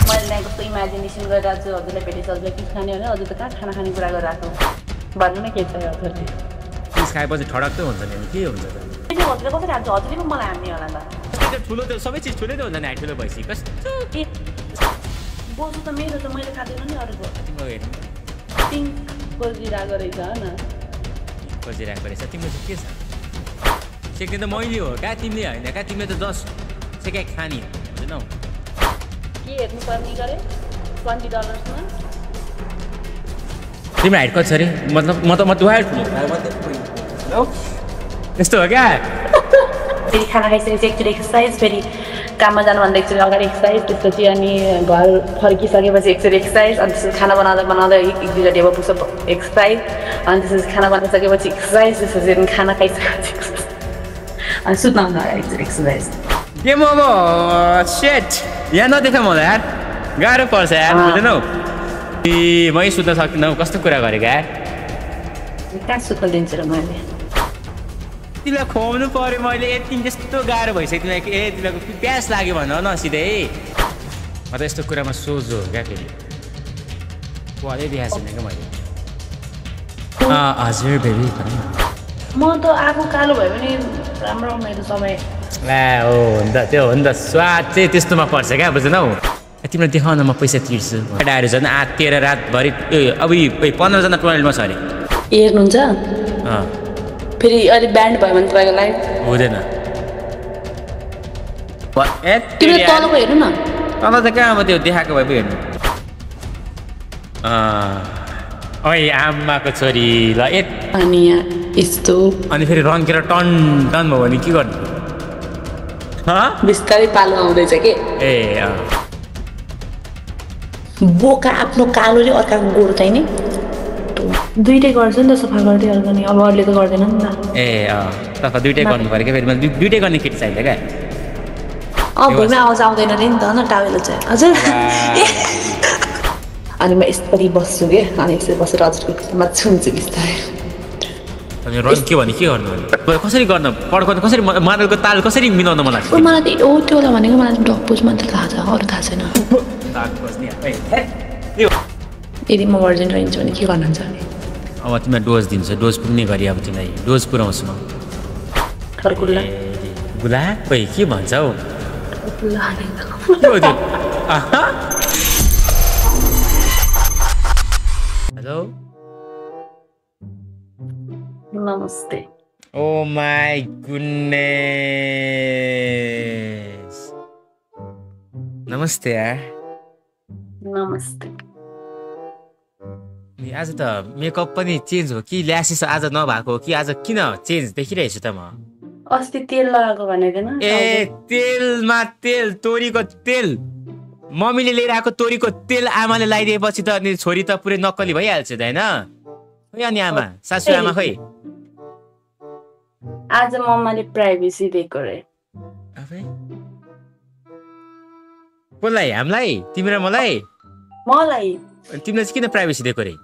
मैले नै कस्तो इमेजिनेसन गरिरहेको छु हजुरलाई भेटेपछि हजुरलाई किस खाने भने हजुर त कहाँ खाना खाने कुरा गरिरहेको भन्नु न के छ हजुरले किस खाएपछि ठडक्कै हुन्छ नि के हुन्छ त हजुरले कसरी हाल्छ हजुरले पो मलाई हान्ने होला त ठुलो त सबै चिज ठुलै त हुन्छ नि ठुलो भएपछि कस्तो के बोसु त मेरो त मैले खाँदैन नि अरूको तिम्रो हेर्नु पिङ्क खोजिरहेको रहेछ होइन खोजिरहेको रहेछ तिम्रो चाहिँ के छ सेक्ने त मैले हो कहाँ तिमीले होइन कहाँ तिमीले त जस्ट सेकाइ खाने बुझ्नौ के हेर्नु पर्ने गरे $20 मा तिम्रो हाइट कति छ अरे मतलब म त दुहाइ यस्तो हो क्या फेरि खाना खाइसकेपछि एकचोटि एक्सर्साइज फेरि काममा जानुभन्दा एकचोटि अगाडि एक्सर्साइज त्यसपछि अनि घर फर्किसकेपछि एकचोटि एक्सर्साइज अनि त्यसपछि खाना बनाउँदा एक दुईवटा अब पुसअप एक्सर्साइज अनि त्यसपछि खाना बनाइसकेपछि एक्सर्साइज त्यसपछि अनि खाना खाइसकेपछि अनि सुत्न अगाडि एकचोटि एक्सर्साइज के म अब सेट यहाँ नदेख मलाई यार गाह्रो पर्छ यार बुझ्दैनौ मै सुत्न सक्दिनँ कस्तो कुरा गरेको यार कहाँ सुत्न दिन्छु र मैले तिमीलाई खुवाउनु पर्यो मैले यति त्यस्तो गाह्रो भइसक्यो तिमीलाई तिमीलाई प्यास लाग्यो भन न सिधै म त यस्तो कुरामा सोझो हो क्या फेरि पढै देखाएको छैन क्या मैले हजुर बेबी म त आगो कालो भयो भने राम्रो मेरो समय हो नि त त्यो हो नि त स्वाद चाहिँ त्यस्तोमा पर्छ क्या बुझ्दैनौ तिमीलाई देखाउन म पैसा तिर्छु आएर झन् आत्तिएर रातभरि अब 15जना टोइलेटमा छ अरे हेर्नुहुन्छ फेरि अहिले ब्यान्ड भयो भने तपाईँको लाइफ हुँदैन तिमीले तलको हेर्नु न तल त कहाँ अब त्यो देखाएको भए पो हेर्नु आमाको छोरी ल अनि यहाँ यस्तो अनि फेरि रन्केर टन टन भयो भने के गर्नु बिस्तारै पालो आउँदैछ के ए बोका आफ्नो कालोले अर्काको गोरो चाहिने दुइटै गर्छ नि त सफा गर्दै अर्को नि अब अरूले त गर्दैन नि त तर्फ दुइटै गर्नु पऱ्यो क्या फेरि मैले दुइटै गर्ने केटी चाहिन्छ क्या भुइँमा आवाज आउँदैन अरे नि त न टावेल चाहिँ हजुर अनि म यसरी बस्छु कि अनि यसरी बसेर हजुरको छुन्छु बिस्तारै अनि रन के भने के गर्नु कसरी गर्न पड्काउनु कसरी मादलको ताल कसरी मिलाउन मन लाग्छ मलाई त त्यो होला भनेको मलाई डक्पुज मात्र थाहा छ अरू थाहा छैन यदि म भर्जिन रहन्छु भने के गर्नुहुन्छ भने अब तिमीलाई डोज दिन्छ डोज पुग्ने गरी अब तिमीलाई डोज पुऱ्याउँछु म खरकुल्ला गुला खोइ के भन्छ हौ हेलो नमस्ते ओ माई गुडनेस नमस्ते यार नमस्ते आज त मेकअप पनि चेन्ज हो कि ल्यासेस आज नभएको हो कि आज किन चेन्ज देखिरहेको छु त म अस्ति तेल लगाएको भनेको ए तेलमा तेल तोरीको तेल मम्मीले लिएर आएको तोरीको तेल आमाले लगाइदिएपछि त अनि छोरी त पुरै नक्कली भइहाल्छ त होइन खोइ अनि आमा सासु आमा खोइ आज मम्माले प्राइभेसी दिएको रे कसलाई हामीलाई तिमी र मलाई तिमीले चाहिँ किन प्राइभेसी दिएको रे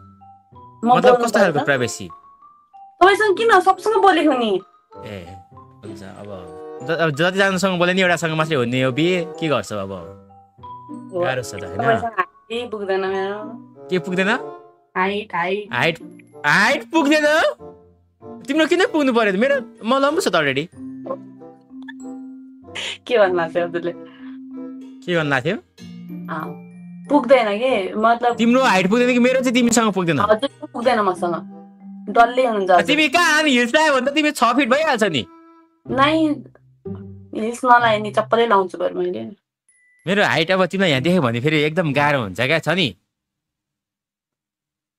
मतलब कस्तो खालको प्राइभेसी तपाईसँग किन सबसँग बोलेको नि ए हुन्छ अब जतिजनासँग बोले नि एउटासँग मात्रै हुने हो बिहे के गर्छ अब गाह्रो छ त होइन पुग्दैन मेरो के पुग्दैन हाइट पुग्दैन तिम्रो किन पुग्नु पर्यो मेरो म लम्बु छ त अलरेडी के भन्नु थियो हजुरले के भन्नु थियो पुग्दैन के मतलब तिम्रो हाइट पुग्दैन कि मेरो चाहिँ तिमीसँग पुग्दैन हजुर पुग्दैन मसँग डल्लै हुनुहुन्छ तिमी कहाँ अनि हिल्स लगायो भने त तिमी 6 फिट भइहाल्छ नि नै हिल्स नलाए नि चप्पलै लाउँछु बरु मैले मेरो हाइट अब तिमीलाई यहाँ देख्यो भने फेरि एकदम गाह्रो हुन्छ क्या छ नि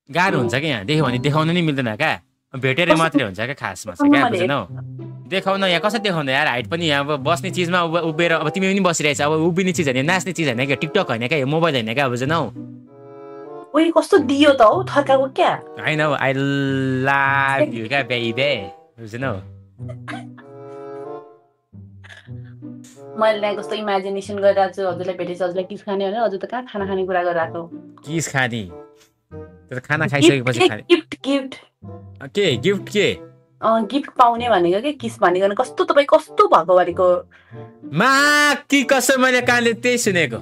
गाह्रो हुन्छ क्या यहाँ देख्यो भने देखाउनु नि मिल्दैन क्या भेटेर मात्रै हुन्छ क्या खासमा चाहिँ क्या बुझ्दैनौ देखाउन यहाँ कसरी देखाउँदा यार हाइट पनि यहाँ अब बस्ने चिजमा उभिएर अब तिमी पनि बसिरहेछ अब उभिने चिज होइन नाच्ने चिज होइन क्या टिकटक होइन क्या मोबाइल होइन क्या बुझ्दैनौ ओइ कस्तो दियो त हौ थर्काको क्या होइन हौ आई लभ यु क्या बेबी बुझ्दैनौ मैले कस्तो इमेजिनेसन गरिरहेको छु हजुरलाई भेटेपछि हजुरलाई किस खाने भने हजुर त कहाँ खाना खाने कुरा गरिरहेको किस खाने त्यो खाना खाइसकेपछि खाने गिफ्ट गिफ्ट के गिफ्ट के गिफ्ट पाउने भनेको के किस भनेको कस्तो तपाईँ कस्तो भएको भनेको मा कि कसो मैले कानले त्यही सुनेको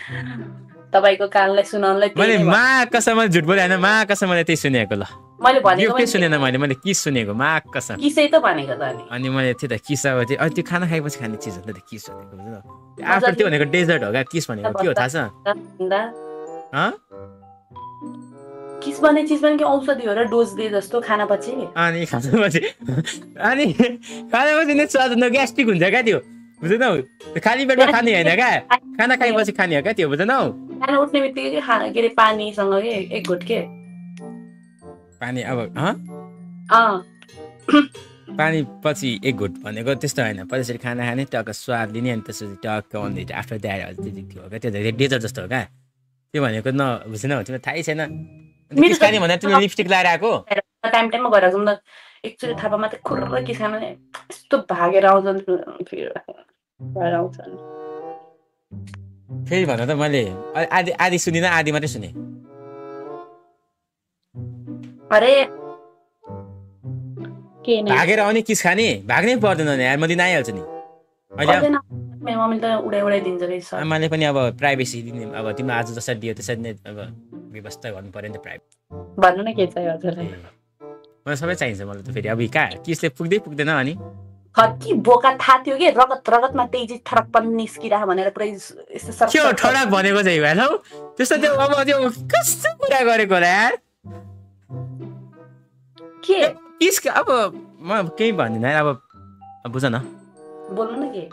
तपाईको कानलाई सुनाउनलाई मैले मा कसम झुट बोले हैन मा कसम मैले त्यही सुनेको ल मैले भनेको के सुनेन मैले किस सुनेको मा कसम किसै त भनेको त अनि मैले त्यो त किस अब त्यो खाना खाएपछि खाने चिज हो नि त किस भनेको बुझ्नु आफ्नो त्यो भनेको डेजर्ट हो क्या किस भनेको के हो थाहा छ किस भन्ने चिज पनि के औषधि हो र डोज दिए जस्तो खानापछि अनि खानापछि नै स्वाद ग्यास्ट्रिक हुन्छ क्या त्यो बुझ्दैनौ खाली पेटमा खाने होइन क्या खाना खाएपछि खाने हो क्या त्यो बुझ्दैनौ खाना उठ्ने बित्तिकै खाना के अरे पानीसँग के एक घोट के पानी अब पानी पछि एक घोट भनेको त्यस्तो होइन पछि खाना खाने टक्क स्वाद लिने अनि त्यसपछि टक्क अन्त आफ्टर द्याट त्यो हो क्या त्यो डेजर्ट जस्तो हो क्या त्यो भनेको न बुझ्दैनौ तिमीलाई थाहै छैन किस खाने भनेर तिमीले लिपस्टिक लगाएर आएको टाइम टाइममा गएर जाउँ न एकचोटि थापा मात्रै खुर्र किस खाना यस्तो भागेर आउँछन् फेरि भन त मैले आधी सुनिनँ आधी मात्रै सुने अरे भागेर आउने किस खाने भाग्नै पर्दैन नि यार म दिन आइहाल्छु नि आमाले पनि अब प्राइभेसी दिने अब तिम्रो आज जसरी दियो त्यसरी नै अब व्यवस्था गर्नु पर्यो नि त प्राइभेट भन्नु न के चाहियो हजुरलाई मलाई सबै चाहिन्छ मलाई त फेरि अब कहाँ किसले पुग्दैन अनि कि बोका थाहा थियो कि रगतमा तेजी ठरक पनि निस्किरह भनेर पुरै यस्तो के हो ठरक भनेको चाहिँ भएन हौ त्यस्तो त्यो अब त्यो कस्तो कुरा गरेको होला यार के किस अब म केही भन्दिनँ अब बुझ न बोल्नु न के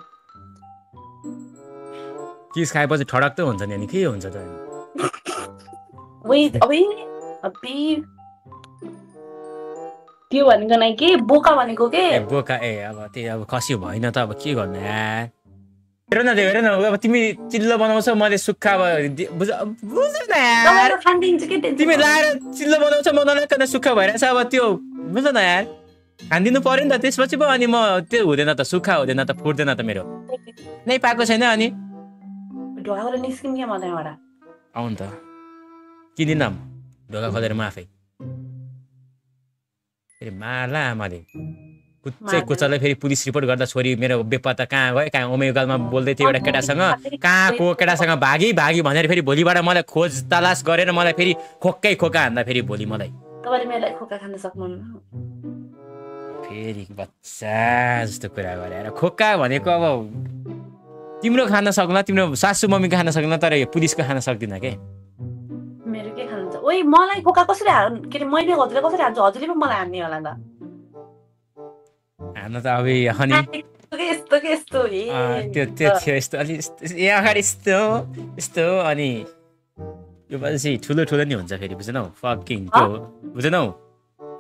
किस खाएपछि ठडक त हुन्छ नि अनि के हुन्छ त त्यो भनेको नै के बोका भनेको के बोका अब त्यही अब खसी भएन त अब के गर्नु यार हेर न अब तिमी चिल्लो बनाउँछौ मैले सुक्खा अब बुझ न यार तिमी लाएर चिल्लो बनाउँछौ म नलाइकन सुक्खा भइरहेछ अब त्यो बुझ न यार खानिदिनु पर्यो नि त त्यसपछि पो अनि म त्यो हुँदैन त सुक्खा हुँदैन त फुट्दैन त मेरो नै पाएको छैन अनि आउनु त किनिदिन ढोका खोलेर म आफै फेरि माला आमाले कुचलै फेरि पुलिस रिपोर्ट गर्दा छोरी मेरो बेपत्ता कहाँ गयो कहाँ उमेगालमा बोल्दै थियो एउटा केटासँग कहाँको केटासँग भागी भनेर फेरि भोलिबाट मलाई खोज तलास गरेर मलाई फेरि खोक्का हान्दा फेरि भोलि मलाई फेरि बच्चा जस्तो कुरा गरेर खोक्का भनेको अब तिम्रो खान सक्ला तिम्रो सासू मम्मीको खान सक्ला तर यो पुलिसको खान सक्दिन के मेरो के खान्छ ओइ मलाई खोक्का कसरी के अरे मैले हजुरले कसरी हान्छु हजुरले पो मलाई हान्ने होला त हान्न त अब अनि यस्तो त्यो थियो यस्तो अलि अगाडि यस्तो अनि यो पछि ठुलो नि हुन्छ फेरि बुझेनौ फकिङ त्यो बुझेनौ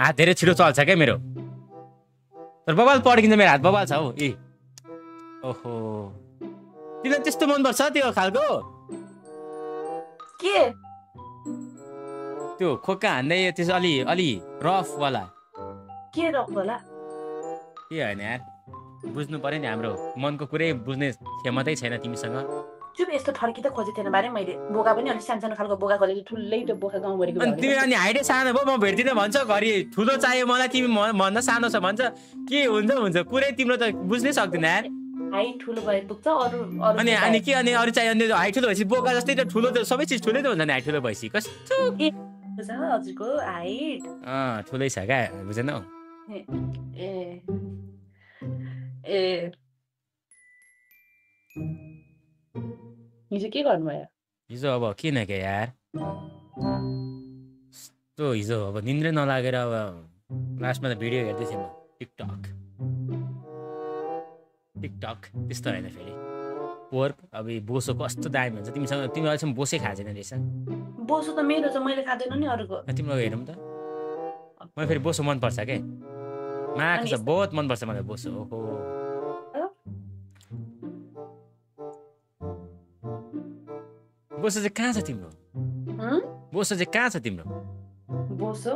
हात धेरै छिटो चल्छ क्या मेरो तर बबाल पड्किन्छ मेरो हात बबाल छ हौ ओहो तिमीलाई त्यस्तो मनपर्छ त्यो खालको के त्यो खोक्का हान्दै त्यसो अलि रफ वाला के रफ वाला के होइन यार बुझ्नु पर्यो नि हाम्रो मनको कुरै बुझ्ने क्षमतै छैन तिमीसँग चुप यस्तो ठर्की त खोजेको थिएन बारे मैले बोका पनि अलिक सानो खालको बोका खोजेको ठुलै त्यो बोका गाउँभरिको तिमी अनि हाइटै सानो भयो म भेट्दिनँ भन्छ घरि ठुलो चाहियो मलाई तिमी भन्दा सानो छ भन्छ के हुन्छ कुरै तिम्रो त बुझ्नै सक्दिन यार हाइट ठुलो भए पुग्छ अरू अनि के अनि अरू चाहियो अनि हाइट ठुलो भएपछि बोका जस्तै त ठुलो त सबै चिज ठुलै त हुन्छ नि हाइट ठुलो भएपछि कस्तो हजुरको हाइट ठुलै छ क्या बुझेनौ हिजो के गर्नुभयो हिजो अब किन के यार यस्तो हिजो अब निन्द्रै नलागेर अब लास्टमा त भिडियो हेर्दै थिएँ म टिकटक त्यस्तो होइन फेरि पोर्क अब बोसो कस्तो दामी हुन्छ तिमी अहिलेसम्म बोसै खाएको छैन रहेछ बोसो त मेरो छ मैले खाँदैन नि अरूको तिम्रो हेरौँ त मलाई फेरि बोसो मनपर्छ के मार्क्स छ बहुत मनपर्छ मलाई बोसो ओहो बोसो चाहिँ कहाँ छ तिम्रो बोसो चाहिँ कहाँ छ तिम्रो बोसो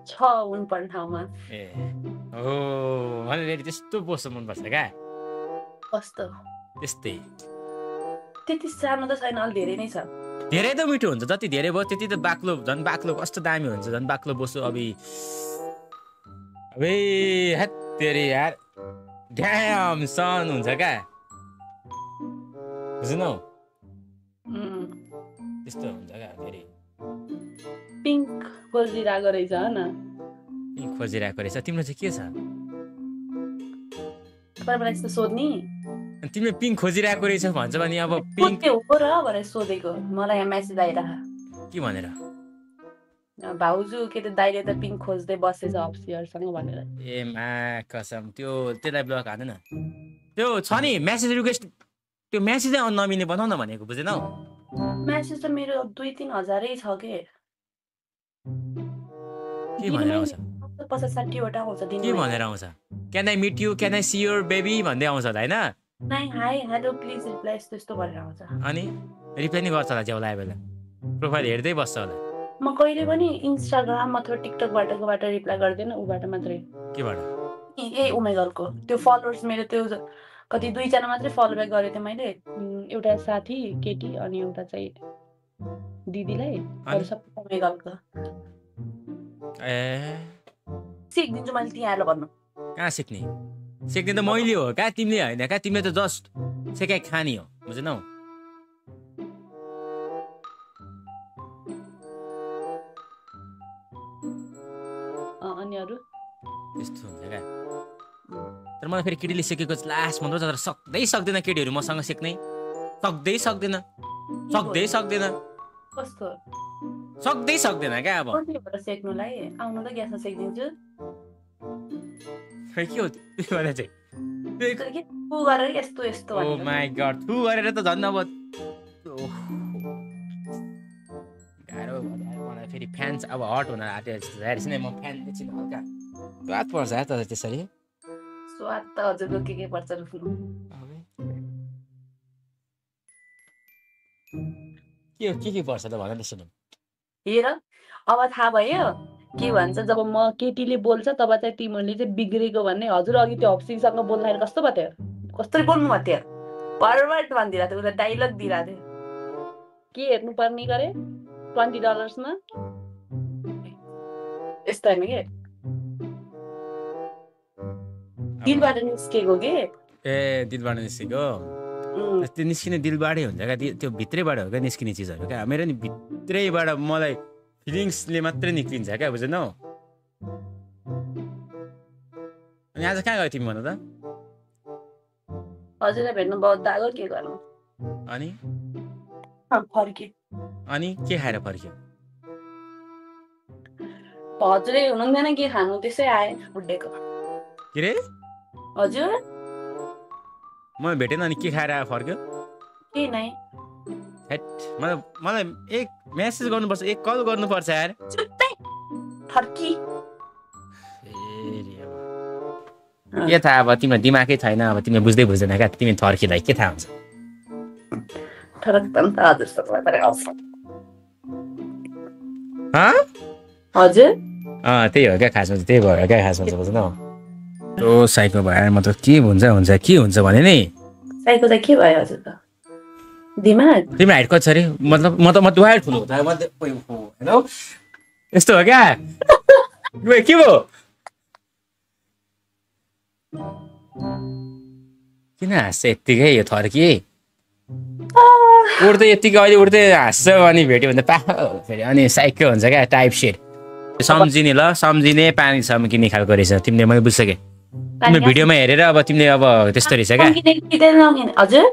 छ उन पर्ने ठाउँमा मलाई त्यस्तो बोसो मनपर्छ क्या कस्तो त्यस्तै त्यति सानो त छैन अलि धेरै नै छ धेरै त मिठो हुन्छ जति धेरै भयो त्यति त बाक्लो झन् बाक्लो कस्तो दामी हुन्छ झन् बाक्लो बोसो अब अबे हेट तेरी यार ड्याम सन हुन्छ क्या बुझ्नौ त्यस्तो हुन्छ क्या फेरि पिङ्क खोजिरहेको रहेछ न पिङ्क खोजिरहेको रहेछ तिम्रो चाहिँ के छ मलाई यस्तो सोध्ने तिमीले पिङ्क खोजिरहेको रहेछ भन्छ भने अब पिङ्क हो र भनेर सोधेको मलाई यहाँ मेसेज आइरह के भनेर भाउजू के त दाइले त पिङ्क खोज्दै बसेछ अफिसरसँग भनेर ए मा कसम त्यसलाई ब्लक हाल्दैन त्यो छ नि मेसेज रिक्वेस्ट त्यो मेसेजै नमिल्ने बनाउन भनेको बुझेनौ मेसेज त मेरो 2-3 हजारै छ के भनेर आउँछ 50-60 वटा आउँछ के भनेर आउँछ can I meet you can I see your baby भन्दै आउँछ होला हैन नाइ हाई हेलो प्लिज रिप्लाई यस्तो भनेर आउँछ अनि रिप्लाई नि गर्छ होला ज्याउला बेला प्रोफाइल हेर्दै बस्छ होला म कहिले पनि इन्स्टाग्राम अथवा टिकटकबाट रिप्लाई गर्दैन उबाट मात्रै केबाट ए ओमेगलको त्यो फलोअर्स मेरो त्यो कति 2 जना मात्रै फलो ब्याक गरेँ थिएँ मैले एउटा साथी केटी अनि एउटा चाहिँ दिदीलाई अरु सबै ओमेगलको ए सिक्दिन्छु मैले त्यहाँ आएर भन्नु कहाँ सिक्ने सिक्ने त मैले हो क्या तिमीले होइन क्या तिमीले त जस्ट सेकाइ खानी हो बुझेनौ अनि अरु त्यस्तो हुन्छ क्या तर मलाई फेरि केटीले सिकेको लास्ट मन तर सक्दैन केटीहरू मसँग सिक्नै सक्दैन कस्तो सक्दैन क्या अब सिक्नुलाई आउनु त ग्यासमा सिक्दिन्छु के हो त्यो भने चाहिँ थु गरेर यस्तो यस्तो ओ माय गॉड थु गरेर त झन् अब गाह्रो मलाई फेरि फ्यान्स अब हट हुन आँट्यो जस्तो हेर्छ नि म फ्यान एकछिन हल्का स्वाद पर्छ त त्यसरी स्वाद त हजुरको के पर्छ रुफ्नु के पर्छ त भन त सुनौ हेर अब थाहा भयो के भन्छ जब म केटीले बोल्छ तब चाहिँ तिमीहरूले चाहिँ बिग्रेको भन्ने हजुर अघि त्यो अफिसरसँग बोल्दाखेरि कस्तो भयो त्यो कस्तरी बोल्नु भयो त्यो परवर्ट भनिदिरहेको थियो उसले डाइलग दिइरहेको थियो के हेर्नु पर्ने गरे $20 मा यस्तो होइन के दिलबाट निस्केको के ए दिलबाट निस्केको त्यो निस्किने दिलबाटै हुन्छ क्या त्यो भित्रैबाट हो क्या निस्किने चिजहरू क्या मेरो नि भित्रैबाट मलाई फिलिङ्सले मात्रै निक्लिन्छ क्या बुझेनौ अनि आज कहाँ गयो तिमी भन त हजुरलाई भेट्नु बहुत दागो के गर्नु अनि फर्के अनि के खाएर फर्क्यो हजुरै हुनुहुँदैन के खानु त्यसै आए बुड्डेको के रे हजुर म भेटेन अनि के खाएर फर्क्यो के नै हेट मलाई एक मेसेज गर्नुपर्छ एक कल गर्नुपर्छ यार चुप्पै फर्की के थाहा अब तिम्रो दिमागै छैन अब तिमीले बुझ्दैन क्या तिमी थर्किँदा के थाहा हुन्छ हजुर त्यही हो क्या खासमा त्यही भयो क्या खासमा बुझ्नु ओ साइको भएर म त के हुन्छ भने नि साइको चाहिँ के भयो हजुर त दिमाग तिम्रो हाइट कति छ अरे मतलब म दुहाई ठुलो हेलो यस्तो हो क्या के भयो किन हाँस्छ यत्तिकै यो थर्की उड्दै यत्तिकै अहिले उड्दै हाँस्छ अनि भेट्यो भने फेरि अनि साइको हुन्छ क्या टाइप सेट सम्झिने ल सम्झिने पानी सम्किने खालको रहेछ तिमीले मैले बुझिसकेँ तिम्रो भिडियोमा हेरेर अब तिमीले अब त्यस्तो रहेछ क्या हजुर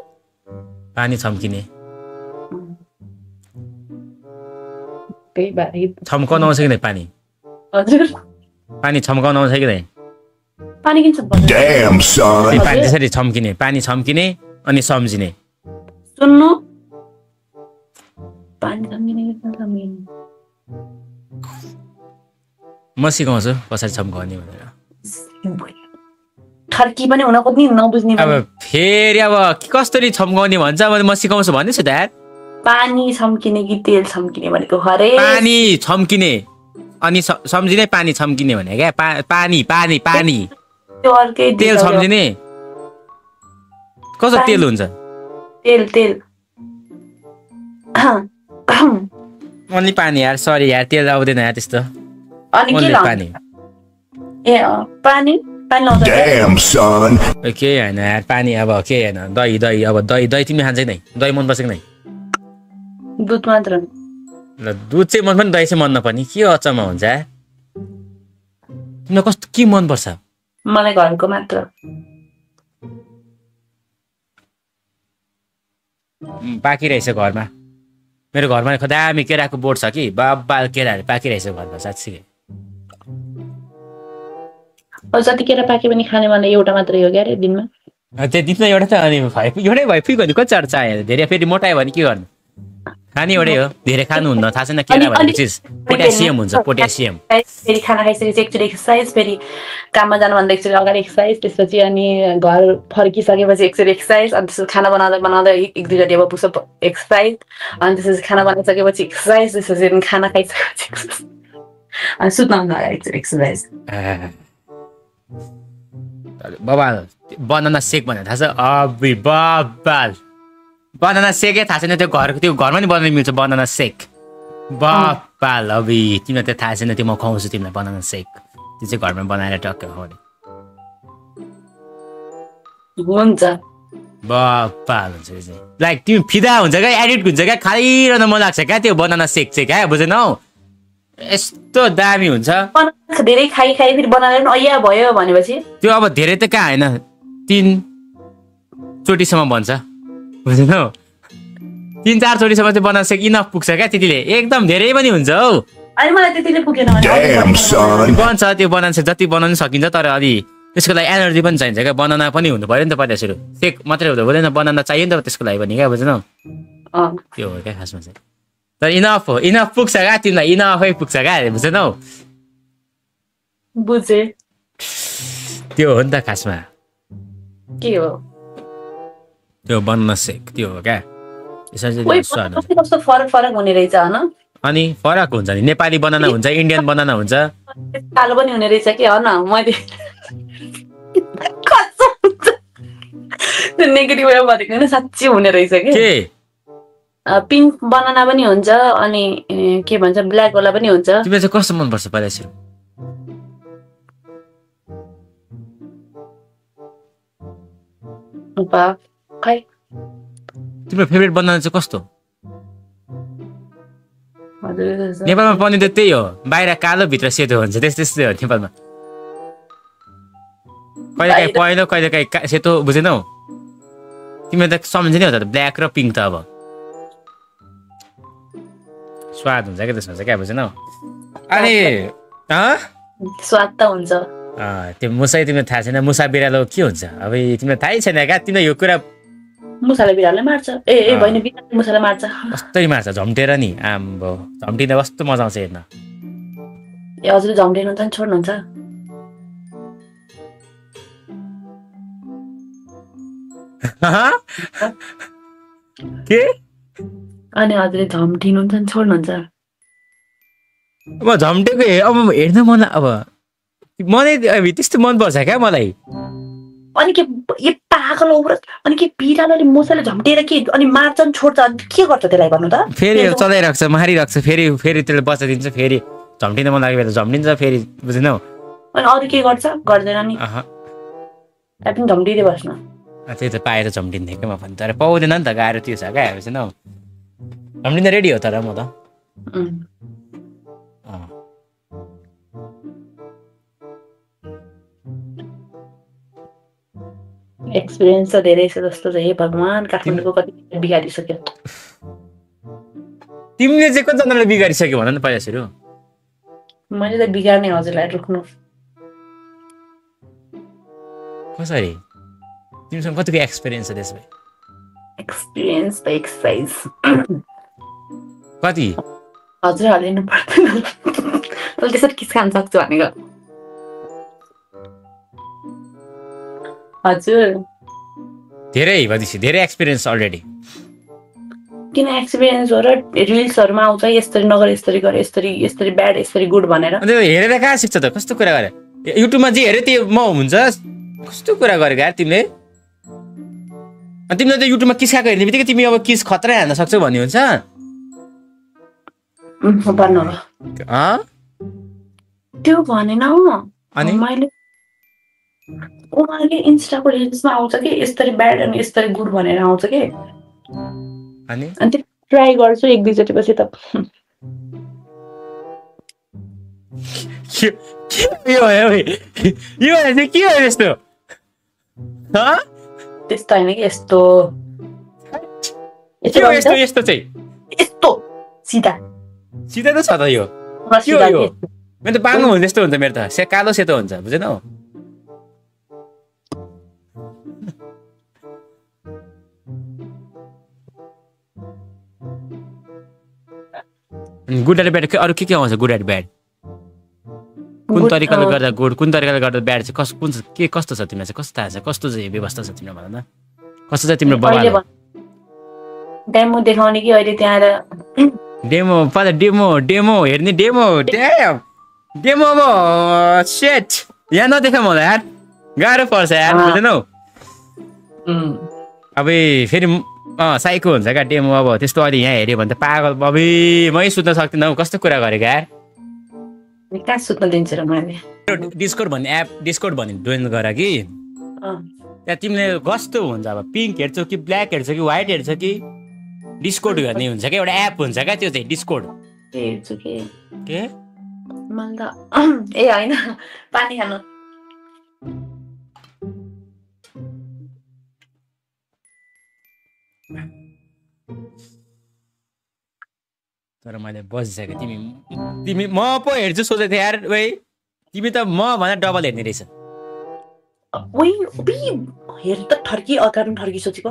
पानी छम्किने छम्काउन आउँछ कि नै पानी छम्काउन आउँछ कि नै पानी त्यसरी छम्किने पानी छम्किने अनि सम्झिने सुन्नु पानी म सिकाउँछु कसरी छम्काउने भनेर खर्की पनि हुन खोज्ने नबुझ्ने अब फेरि अब कसरी छम्काउने भन्छ म सिकाउँछु भन्दैछु त यार पानी छम्किने कि तेल छम्किने भनेको हरे पानी छम्किने अनि सम्झिने पानी छम्किने भने क्या पानी त्यो अर्कै तेल सम्झिने कस्तो तेल हुन्छ तेल अनि पानी यार सरी यार तेल आउँदैन यार त्यस्तो अनि के पानी ए पानी पानी लाउँछ Damn, son. के होइन यार पानी अब के होइन दही दही अब दही दही तिमीले खान्छ कि नै दही मनपर्छ कि नै दुध मात्र ल दुध चाहिँ मन पनि दही चाहिँ मन नपर्ने के अचम्म हुन्छ तिमीलाई कस्तो के मनपर्छ मलाई घरको मात्र पाकिरहेछ घरमा मेरो घरमा दामी केराको बोट छ कि बाबा केराहरू पाकिरहेछ घरमा साँच्चै जति केरा पाके पनि खाने मलाई एउटा मात्रै हो क्या अरे दिनमा त्यो दिनमा एउटा त अनि एउटै भयो फिक कति चार चाहियो धेरै फेरि मोटायो भने के गर्नु खाने एउटै हो धेरै खानुहुन्न थाहा छैन केरा भन्ने चिज पोट्यासियम हुन्छ पोट्यासियम फेरि खाना खाइसकेपछि एकचोटि एक्सर्साइज फेरि काममा जानुभन्दा एकचोटि अगाडि एक्सर्साइज त्यसपछि अनि घर फर्किसकेपछि एकचोटि एक्सर्साइज अनि त्यसपछि खाना बनाउँदा बनाउँदा एक दुईवटा टेबल पुसअप एक्सर्साइज अनि त्यसपछि खाना बनाइसकेपछि एक्सर्साइज त्यसपछि खाना खाइसकेपछि अनि सुत्नुभन्दा अगाडि एकचोटि एक्सर्साइज बबाल बनाना सेक भनेर थाहा छ अबि बबाल बनाना सेकै थाहा छैन त्यो घरमा नि बनाउनु मिल्छ बनाना सेक बबाल अबि तिमीलाई त्यो थाहा छैन त्यो म खुवाउँछु तिमीलाई बनाना सेक त्यो चाहिँ घरमा बनाएर टक्क खुवाउने हुन्छ बबाल हुन्छ त्यो चाहिँ लाइक तिमी फिदा हुन्छ क्या एडिक्ट हुन्छ क्या खाइरहन मन लाग्छ क्या त्यो बनाना सेक चाहिँ क्या बुझेनौ यस्तो दामी हुन्छ धेरै खाइ खाइ फेरि बनाएर अया भयो भनेपछि त्यो अब धेरै त कहाँ होइन 3 चोटिसम्म बन्छ बुझेनौ 3-4 चोटिसम्म चाहिँ बनाना सेक इनफ पुग्छ क्या त्यतिले एकदम धेरै पनि हुन्छ हौ अनि मलाई त्यतिले पुगेन Damn, son. बन्छ त्यो बनाना सेक जति बनाउनु सकिन्छ तर अलि त्यसको लागि एनर्जी पनि चाहिन्छ क्या बनाना पनि हुनु पर्यो नि त पहिला सुरु सेक मात्रै हुँदैन बनाना चाहियो नि त त्यसको लागि पनि क्या बुझेनौ त्यो हो क्या खासमा चाहिँ तर इनफ पुग्छ क्या तिमीलाई इनफै पुग्छ क्या बुझेनौ बुझे त्यो हो नि त खासमा के हो त्यो बनाना सेक त्यो हो क्या कस्तो फरक फरक हुने रहेछ होइन अनि फरक हुन्छ नि नेपाली बनाना हुन्छ इन्डियन बनाना हुन्छ कालो पनि हुने रहेछ कि होइन मैले कस्तो हुन्छ त्यो नेगेटिभ वे भनेको नि साँच्चै हुने रहेछ के पिङ्क बनाना पनि हुन्छ अनि के भन्छ ब्ल्याक वाला पनि हुन्छ तिमीलाई चाहिँ कस्तो मनपर्छ पहिला सुरु खै तिम्रो फेभरेट बनाना चाहिँ कस्तो हजुर नेपालमा पनि त त्यही हो बाहिर कालो भित्र सेतो हुन्छ त्यस्तै हो नेपालमा कहिलेकाहीँ पहेँलो कहिलेकाहीँ सेतो बुझेनौ तिमीले त सम्झिनै हो त ब्ल्याक र पिङ्क त अब स्वाद हुन्छ क्या त्यसमा चाहिँ क्या बुझेनौ अनि स्वाद त हुन्छ त्यो मुसै तिमीलाई थाहा छैन मुसा बिरालो के हुन्छ अब तिमीलाई थाहै छैन क्या तिमीलाई यो कुरा मुसाले बिरालोलाई मार्छ ए बहिनी बिरालोले मुसालाई मार्छ कस्तै मार्छ झम्टेर नि आम्बो झम्टिँदा कस्तो मजा आउँछ हेर्न ए हजुरले झम्टिनुहुन्छ नि छोड्नुहुन्छ के अनि हजुरले झम्टिनुहुन्छ नि छोड्नुहुन्छ अब झम्टेको अब हेर्न मलाई अब मलाई त्यस्तो मनपर्छ क्या मलाई अनि के ए पागल हो अनि के बिरालोले मुसाले झम्टेर के अनि मार्छ नि छोड्छ के गर्छ त्यसलाई भन्नु त फेरि चलाइराख्छ मारिराख्छ फेरि त्यसले बच्चा दिन्छ फेरि झम्टिन मन लाग्यो झम्टिन्छ फेरि बुझेनौ अनि अरू के गर्छ गर्दैन नि पनि झम्टिँदै बस्नु त्यही त पाएर झम्टिन्थेँ क्या म पनि तर पाउँदैन नि त गाह्रो त्यो छ क्या बुझेनौ झम्टिँदा रेडी हो तर म त एक्सपिरियन्स त धेरै छ जस्तो छ हे भगवान काठमाडौँको कति बिगारिसक्यो तिमीले चाहिँ कतिजनाले बिगारिसक्यो भन न पहिला सुरु मैले त बिगार्ने हजुरलाई रोक्नु कसरी तिमीसँग कतिको एक्सपिरियन्स छ त्यसमा एक्सपिरियन्स त एक्सर्साइज कति हजुरहरूले लिनु पर्दैन मैले त्यसरी किस खान सक्छु भनेको हजुर धेरै भनेपछि धेरै एक्सपिरियन्स अलरेडी किन एक्सपिरियन्स हो र रिल्सहरुमा आउँछ यसरी नगर यसरी गर यसरी ब्याड यसरी गुड भनेर अनि हेरेर कहाँ सिक्छ त कस्तो कुरा गरे युट्युबमा जे हेरे त्यो म हुन्छ कस्तो कुरा गरेको यार तिमीले अनि तिमीले त युट्युबमा किस खाएको हेर्ने बित्तिकै तिमी अब किस खतरा हान्न सक्छौ भन्ने हुन्छ भन्नु त्यो भनेन अनि मैले उहाँले इन्स्टाको रिल्समा आउँछ कि यस्तरी ब्याड अनि यस्तरी गुड भनेर आउँछ कि अनि अनि ट्राई गर्छु एक दुईचोटि पछि त यो भयो यो चाहिँ के हो यस्तो त्यस्तो होइन कि यस्तो के हो यस्तो यस्तो चाहिँ यस्तो सिधा सिधै त छ त यो के हो यो मेरो त बाङ्गो हुन्छ जस्तो हुन्छ मेरो त कालो सेतो हुन्छ बुझेनौ गुड एन्ड ब्याड अरू के आउँछ गुड एन्ड ब्याड कुन तरिकाले गर्दा गुड कुन तरिकाले गर्दा ब्याड चाहिँ कस्तो छ तिमीलाई चाहिँ कस्तो थाहा छ कस्तो चाहिँ व्यवस्था छ तिम्रो भन न कस्तो चाहिँ तिम्रो बबाल डेमो देखाउने कि अहिले त्यहाँ डेमो पहिला डेमो हेर्ने डेमो डेमो अब सेट यहाँ नदेखा मलाई यार गाह्रो पर्छ यार बुझेनौ अब फेरि साइको हुन्छ क्या डेमो अब त्यस्तो अहिले यहाँ हेऱ्यो भने त पागल अबे मै सुत्न सक्दिनँ हौ कस्तो कुरा गरेको यार कहाँ सुत्न दिन्छु र मैले डिस्कोड भन्ने एप डिस्कोड भन्ने जोइन गर कि त्यहाँ तिमीले कस्तो हुन्छ अब पिङ्क हेर्छौ कि ब्ल्याक हेर्छ कि व्हाइट हेर्छ कि डिस्कोड गर्ने हुन्छ क्या एउटा एप हुन्छ क्या त्यो चाहिँ डिस्कोड हेर्छु के मैले त ए होइन पानी खानु तर मैले बसिसकेँ तिमी म पो हेर्छु सोचेको थिएँ यार ओइ तिमी त म भन्दा डबल हेर्ने रहेछ हेर त ठर्की अगाडि ठर्की सोचेको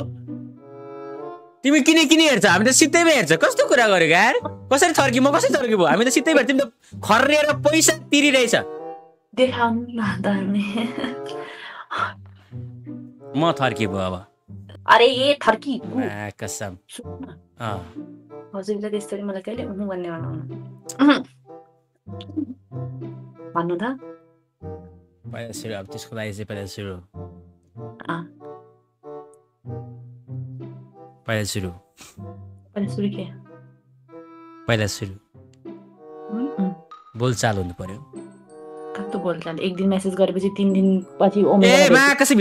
तिमी किन हेर्छ हामी त सिधैमा हेर्छ कस्तो कुरा गरेको यार कसरी थर्की म कसरी थर्की भयो हामी त सिधै हेर्छ तिमी त खर्रेर पैसा तिरिरहेछ देखाउनु न त म थर्की भयो अब अरे ए थर्की कसम हजुरले त्यसरी मलाई कहिले भन्ने भन्नु त पहिला सुरु अब त्यसको लागि चाहिँ पहिला सुरु बोलचाल हुनु पर्यो कस्तो बोलचाल एक दिन मेसेज गरेपछि 3 दिन पछि कसै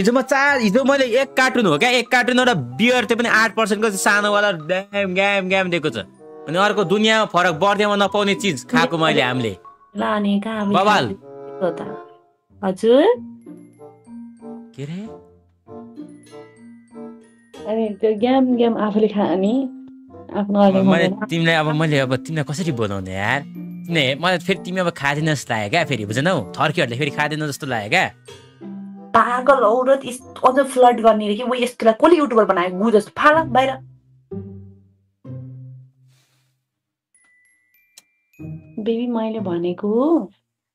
हिजो मैले एक कार्टुन हो क्या एक कार्टुन एउटा बियर त्यो पनि 8% को सानोवाला ग्याम दिएको छ अनि अर्को दुनियाँमा फरक बर्दियामा नपाउने चिज खाएको मैले हामीले लाने कहाँ बवाल हजुर के रे अनि त्यो ग्याम आफूले खाने आफ्नो तिमीलाई अब मैले अब तिमीलाई कसरी बनाउने यार मलाई फेरि तिमी अब खाँदैन जस्तो लाग्यो क्या फेरि बुझेनौ थर्कीहरूले फेरि खाँदैन जस्तो लाग्यो क्या पागल औरत अझ फ्लड गर्ने रे कि वो यस्तोलाई कसले युट्युबर बनायो गु जस्तो फाल बाहिर बेबी मैले भनेको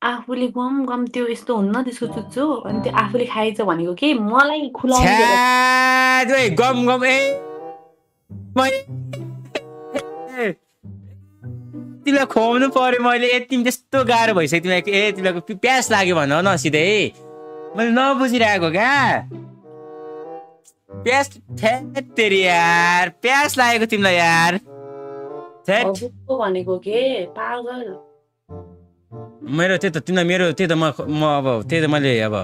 आफूले गम त्यो यस्तो हुन्न त्यसको चुच्चो अनि त्यो आफूले खाएछ भनेको के मलाई खुलाउनु गम तिमीलाई खुवाउनु पर्यो मैले तिमी त्यस्तो गाह्रो भइसक्यो तिमीलाई तिमीलाई प्यास लाग्यो भन न सिधै मैले नबुझिरहेको क्या प्यास तेरी यार प्यास लागेको तिमीलाई यार भनेको के पागल मेरो त्यही त तिमीलाई मेरो त्यही त म अब त्यही त मैले अब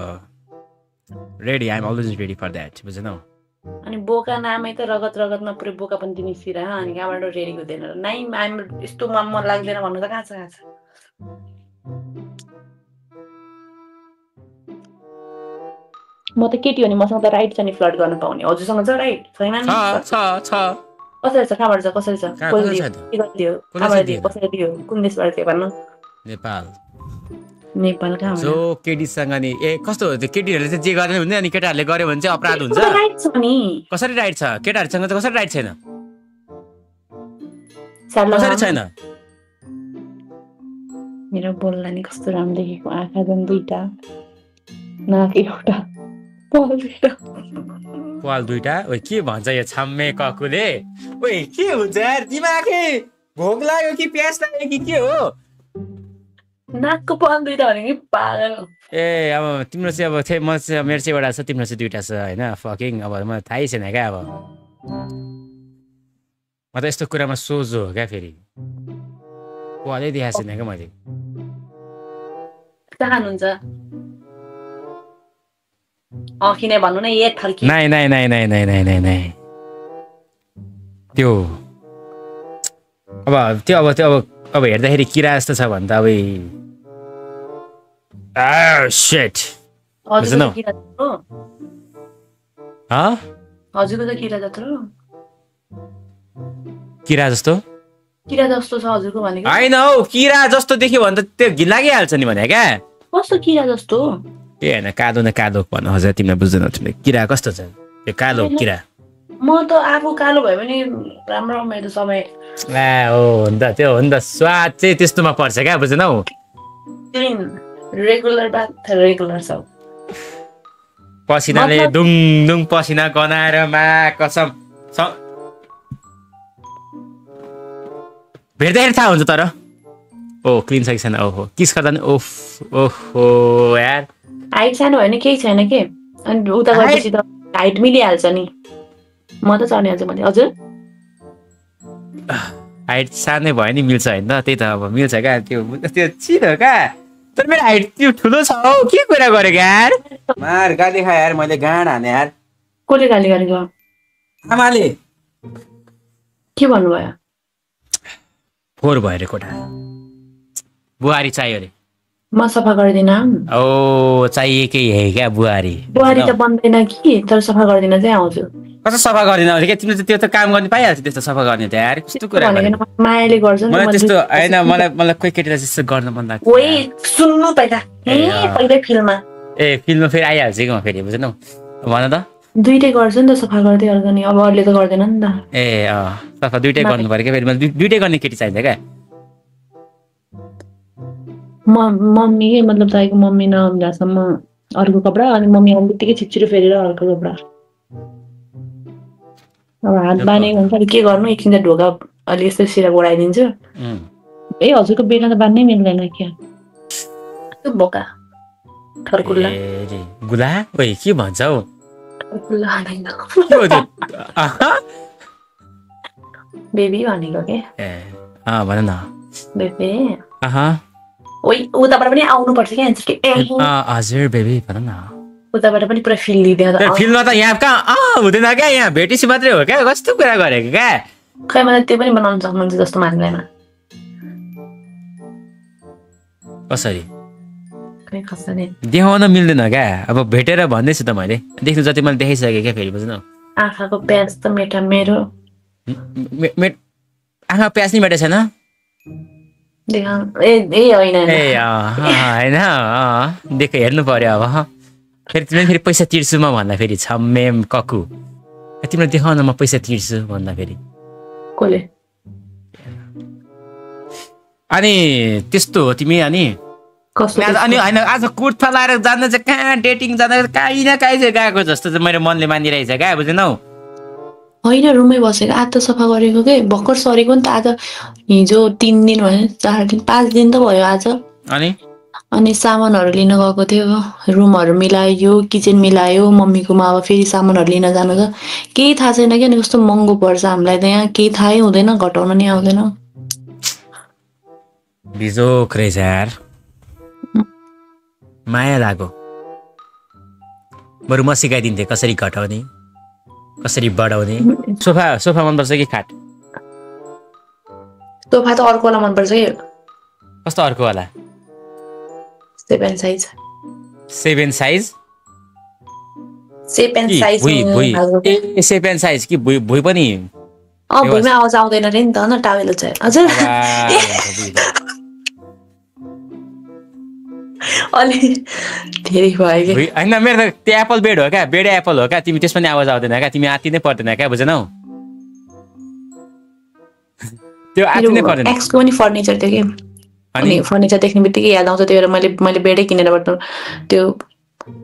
ready I am always ready for that बुझेनौ अनि बोका नामै त रगतमा पुरै बोका पनि तिमी सिरा अनि कहाँबाट रेडी हुँदैन नाइ यस्तो मन लाग्दैन भन्नु त कहाँ छ म त केटी हो नि मसँग त राइट छ नि फ्लड गर्न पाउने हजुरसँग छ राइट छैन नि छ कसरी छ कहाँबाट छ कसरी छ कसरी दियो कुन देशबाट थियो भन्नु नेपाल कहाँ जो केटीसँग नि कस्तो हो त्यो केटीहरूले चाहिँ जे गर्ने हुन्छ अनि केटाहरूले गर्यो भने चाहिँ अपराध हुन्छ कसरी राइट छ केटाहरूसँग चाहिँ कसरी राइट छैन कसरी छैन मेरो बोल्ला नि कस्तो राम्रो देखेको आँखा झन् दुईटा नाक एउटा पाल दुईटा ओ के भन्छ यो छाम्मे ककुले ओइ के हुन्छ यार दिमागै भोक लाग्यो कि प्यास लाग्यो कि के हो नाकको पाल दुईटा भने कि पागल अब तिम्रो चाहिँ अब मेरो चाहिँ एउटा छ तिम्रो चाहिँ दुईटा छ होइन फकिङ अब मलाई थाहै छैन क्या अब म त यस्तो कुरामा सोझो हो क्या फेरि पालै देखाएको छैन क्या मैले कहाँ हुनुहुन्छ किने भन्नु न ए थर्की नाइ नाइ नाइ नाइ नाइ नाइ नाइ नाइ त्यो अब हेर्दाखेरि किरा जस्तो छ भने त अब शिट बुझ्नु हजुरको त किरा जत्रो किरा जस्तो छ हजुरको भनेको हैन हौ किरा जस्तो देख्यो भने त त्यो घिन लागिहाल्छ नि भने क्या कस्तो किरा जस्तो ए हैन कालो न कालो भन्नु हजुर तिमीलाई बुझ्दैन तिमीले किरा कस्तो छ त्यो कालो किरा म त आफू कालो भयो भने राम्रो मेरो समय हो नि त त्यो हो नि त स्वाद चाहिँ त्यस्तोमा पर्छ क्या बुझ्नौ क्लिन रेगुलर बात रेगुलर छ पसिनाले दुङ दुङ पसिना गनाएर मा कसम भेट्दाखेरि थाहा हुन्छ तर ओ क्लिन छ कि छैन ओहो किस गर्दा नि ओहो यार हाइट सानो होइन केही छैन के अनि उता गएपछि त हाइट मिलिहाल्छ नि म त चढ्ने मैले हजुर हाइट सानै भयो नि मिल्छ होइन त त्यही त अब मिल्छ क्या त्यो चिनो क्या तर मेरो हाइट त्यो ठुलो छ हौ के कुरा गरेको यार मार गाली खाए यार मैले गाँड हाने यार कसले गाली गरेको आमाले के भन्नुभयो फोहोर भयो अरे कोठा बुहारी चाहियो अरे म सफा गर्दिन ओ चाहिएकै हे क्या बुहारी त बन्दैन कि तर सफा गर्दिन चाहिँ आउँछु कस्तो सफा गर्दिन आउँछ क्या तिमीले त्यो त काम गर्ने पाइहाल्छ त्यस्तो सफा गर्ने त यार कस्तो कुरा मायाले गर्छ मलाई त्यस्तो होइन मलाई कोही केटीलाई त्यस्तो गर्न मन लाग्छ ओइ सुन्नु पहिला पहिल्यै फिल्ममा फिल्ममा फेरि आइहाल्छ कि म फेरि बुझ्नु भन त दुईटै गर्छ नि त सफा गर्दै गर्छ नि अब अरूले त गर्दैन नि त सफा दुईटै गर्नु पर्यो क्या फेरि मलाई दुईटै गर्ने केटी चाहिन्छ क्या मम्मी मतलब तपाईँको मम्मी नआउँदासम्म अर्को कपडा अनि मम्मी आउने बित्तिकै छिटछिटो फेरेर अर्को कपडा अब हात बाँधेको हुन्छ के गर्नु एकछिन त ढोका अलि यस्तो सिरा गोडाइदिन्छु हजुरको बेला त बाँध्नै मिल्दैन क्या त्यो बोका ठर्कुल्ला गुला ओइ के भन्छ हौ बेबी भनेको के भन न बेबी ओइ उताबाट पनि आउनुपर्छ क्या हजुर बेबी भन न उताबाट पनि पुरा फिल लिँदैन फिल्ममा त यहाँ कहाँ हुँदैन क्या यहाँ भेटेपछि मात्रै हो क्या कस्तो कुरा गरेको क्या खै मलाई त्यो पनि बनाउन सक्नुहुन्छ जस्तो मान्दैन कसरी खै कसरी देखाउन मिल्दैन क्या अब भेटेर भन्दैछु त मैले देख्नु जति मैले देखाइसकेँ क्या फेरि बुझ्नु आँखाको प्याज त मेटा मेरो आँखा प्याज नि मेटा छैन होइन देख हेर्नु पर्यो अब फेरि तिमीले फेरि पैसा तिर्छु म भन्दा फेरि छम्मेम ककु तिमीलाई देखाउन म पैसा तिर्छु भन्दा फेरि कसले अनि त्यस्तो हो तिमी अनि अनि होइन आज कुर्ता लाएर जाँदा चाहिँ कहाँ डेटिङ जाँदा कहीँ न कहीँ चाहिँ गएको जस्तो चाहिँ मेरो मनले मानिरहेछ क्या बुझेनौ होइन रुममै बसेको आज त सफा गरेको के भर्खर सरेको नि त आज हिजो 3 दिन भयो 4 दिन 5 दिन त भयो आज अनि सामानहरू लिन गएको थियो रुमहरू मिलायो किचन मिलायो मम्मीकोमा अब फेरि सामानहरू लिन जानु छ केही थाहा छैन कि अनि कस्तो महँगो पर्छ हामीलाई त यहाँ केही थाहै हुँदैन घटाउन नि आउँदैन बिजोक रहेछ यार माया लाग्यो बरु म सिकाइदिन्थेँ कसरी घटाउने कसरी बढाउने सोफा मनपर्छ कि खाट सोफा त अर्कोवाला मनपर्छ कि कस्तो अर्कोवाला 7 साइज 7 साइज 7 साइज ए 7 साइज कि भुइ पनि भुइमा आवाज आउँदैन रे नि त न टावेल चाहिँ हजुर अलि धेरै भयो कि होइन मेरो त त्यो एप्पल बेड हो क्या बेड एप्पल हो क्या तिमी त्यसमा नि आवाज आउँदैन क्या तिमी आत्ति नै पर्दैन क्या बुझेनौ त्यो आत्ति नै पर्दैन एक्सको पनि फर्निचर थियो कि अनि फर्निचर देख्ने बित्तिकै याद आउँछ त्यो मैले बेडै किनेर बर्तन त्यो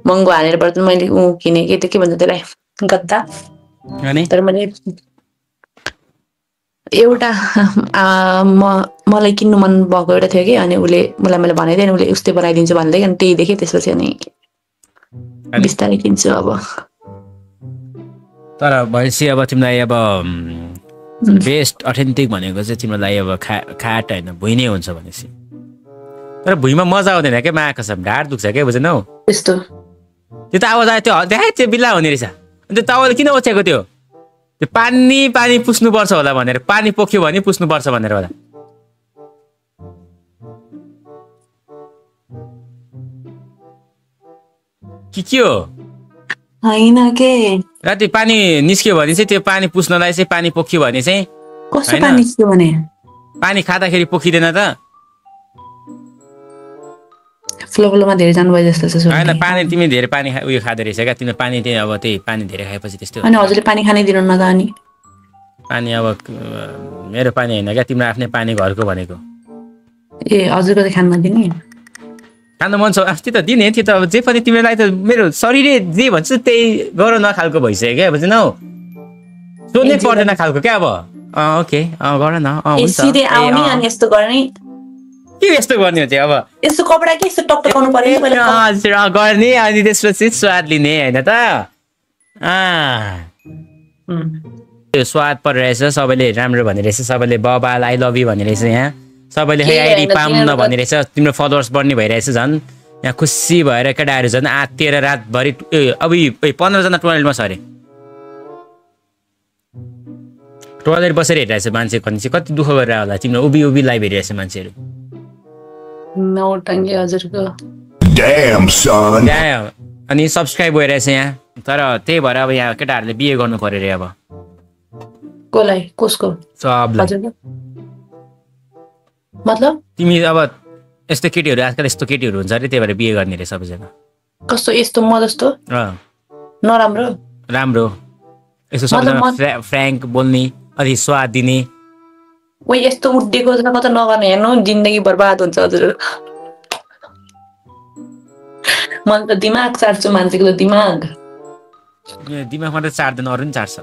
महँगो हालेर बर्तन मैले किने कि त्यो के भन्छ त्यसलाई गद्दा तर मैले एउटा मलाई किन्नु मन भएको एउटा थियो कि अनि उसले मलाई भनेको थियो अनि उसले उस्तै बनाइदिन्छु भन्दै अनि त्यही देखेँ त्यसपछि अनि बिस्तारै किन्छु अब तर भनेपछि अब तिमीलाई अब बेस्ट अथेन्टिक भनेको चाहिँ तिमीलाई अब खाट होइन भुइँ नै हुन्छ भनेपछि तर भुइँमा मजा आउँदैन क्या मा कसम ढाड दुख्छ क्या बुझेनौ त्यस्तो त्यो त आवाज आयो त्यो देखाइ त्यो बिल्ला हुने रहेछ अनि त्यो तावाले किन ओछ्याएको त्यो पानी पुस्नुपर्छ होला भनेर पानी पोख्यो भने पुस्नुपर्छ भनेर होला के हो हैन के राति पानी निस्क्यो भने चाहिँ त्यो पानी पुस्नलाई चाहिँ पानी पोख्यो भने चाहिँ कस्तो पानी निस्क्यो भने पानी खाँदाखेरि पोखिँदैन त फ्लोमा धेरै जानुभयो जस्तो छ होइन पानी तिमी धेरै पानी उयो खाँदो रहेछ क्या तिमीले पानी त्यही अब त्यही पानी धेरै खाएपछि त्यस्तो अनि हजुरले पानी खानै दिनुहुन्न त अनि पानी अब मेरो पानी होइन क्या तिम्रो आफ्नै पानी घरको भनेको ए हजुरको त खान नदिने खानु मन छ अस्ति त दिने थियो त अब जे पनि तिमीलाई त मेरो शरीरले जे भन्छ त्यही गर नखालको भइसक्यो क्या बुझ्नौ सोध्नै पर्दैन खालको क्या अब ओके गर न हुन्छ सिधै आउने अनि यस्तो गर्ने के यस्तो गर्ने हो त्यो अब यस्तो कपडा के यस्तो टकटकाउनु पर्यो नि गर्ने अनि त्यसपछि स्वाद लिने होइन त त्यो स्वाद परिरहेछ सबैले राम्रो भन्ने रहेछ सबैले बबाल आई लभ यु भन्ने रहेछ यहाँ सबैले खै आइडी पाम नभन्ने रहेछ तिम्रो फलोवर्स बढ्ने भइरहेछ झन् यहाँ खुसी भएर केटाहरू झन् आत्तिएर रातभरि अब 15जना टोयलेटमा छ अरे टोयलेट बसेर हेरिरहेछ मान्छे कति दुःख गरेर होला तिम्रो उभि लाइभ हेरिरहेछ मान्छेहरू नौटङ्गे हजुरको अनि सब्सक्राइब भइरहेछ यहाँ तर त्यही भएर अब यहाँ केटाहरूले बिहे गर्नु पर्यो रे अब कोलाई कसको सबलाई मतलब तिमी अब यस्तो केटीहरू आजकल यस्तो केटीहरू हुन्छ अरे त्यही भएर बिहे गर्ने रे सबैजना कस्तो यस्तो म जस्तो नराम्रो राम्रो यस्तो सबैजना फ्र्याङ्क बोल्ने अलि स्वाद दिने ओ यस्तो उड्डेको कता नगर्ने हेर्नु जिन्दगी बर्बाद हुन्छ हजुर मलाई त दिमाग चाट्छु मान्छेको त दिमाग मात्रै चाट्दैन अरू पनि चाट्छ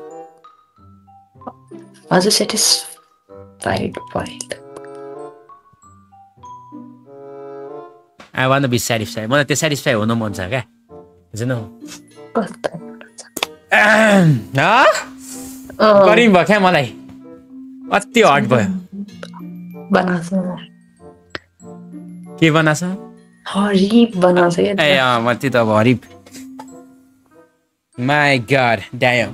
हजुर satisfied I want to be satisfied. मलाई त्यो सेटिस्फाई हुनु मन छ क्या बुझ्नु गरिब भयो क्या मलाई अति हट भयो के बनाछ हरिब बनाउँछ ए म त्यो त अब हरिब माई गॉड ड्याम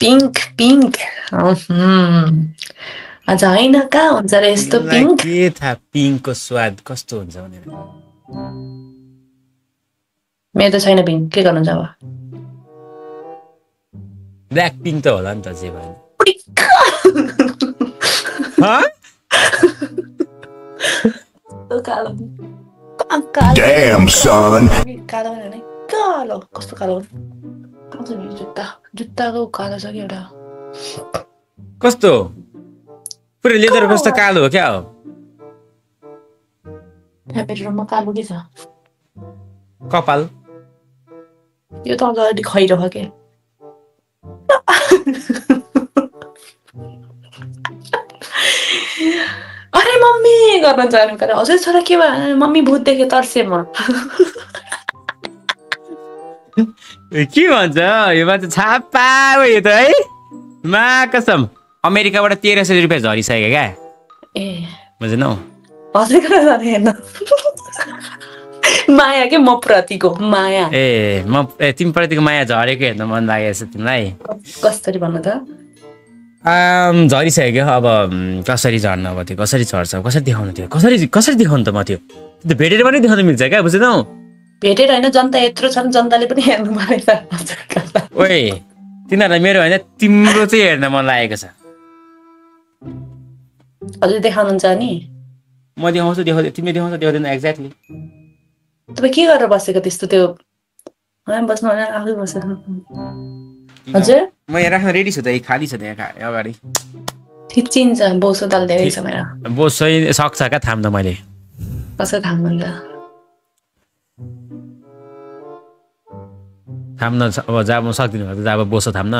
पिङ्क अझ होइन कहाँ हुन्छ र यस्तो पिङ्क के थाहा पिङ्कको स्वाद कस्तो हुन्छ भनेर मेरो त छैन पिङ्क के गर्नु अब ब्ल्याक पिङ्क त होला नि त जे भयो Damn, son. कालो कस्तो कालो जुत्ताको कालो छ कि एउटा कस्तो पुरै लेदर कस्तो कालो हो क्या हो बेडरुममा कालो के छ कपाल यो त अलरेडी खैरो हो के अरे मम्मी गर्न जानु पर्यो हजुर छोरा के भयो मम्मी भूत देखे तर्से म के भन्छ यो मान्छे छापा हो यो त है मा कसम अमेरिकाबाट 1300 रुपियाँ झरिसक्यो क्या ए बुझ्नौ हजुर कहाँ जाने हेर्न माया के म प्रतिको माया ए म तिमी प्रतिको माया झरेको हेर्न मन लागेको छ तिमीलाई कसरी भन्नु त झरिसक्यो अब कसरी झर्न अब त्यो कसरी झर्छ कसरी देखाउनु त्यो कसरी देखाउनु त म त्यो भेटेर पनि देखाउनु मिल्छ क्या बुझ्नौ भेटेर होइन जनता यत्रो छन् जनताले पनि हेर्नु पर्छ ओए तिनीहरूलाई मेरो होइन तिम्रो चाहिँ हेर्न मन लागेको छ हजुर देखाउनुहुन्छ नि म देखाउँछु तिमीले देखाउँछ देखाउँदैन एक्ज्याक्टली तपाईँ के गरेर बसेको त्यस्तो त्यो बस्नु आफै बसेर हजुर म यहाँ राख्न रेडी छु त खाली छ त्यहाँ अगाडि थिचिन्छ बोसो दाल धेरै छ मेरो बोसो सक्छ क्या थाम्न मैले कसरी थाम्नुहुन्छ थाम्न अब जाब सक्दिनँ भने अब बोसो थाम्न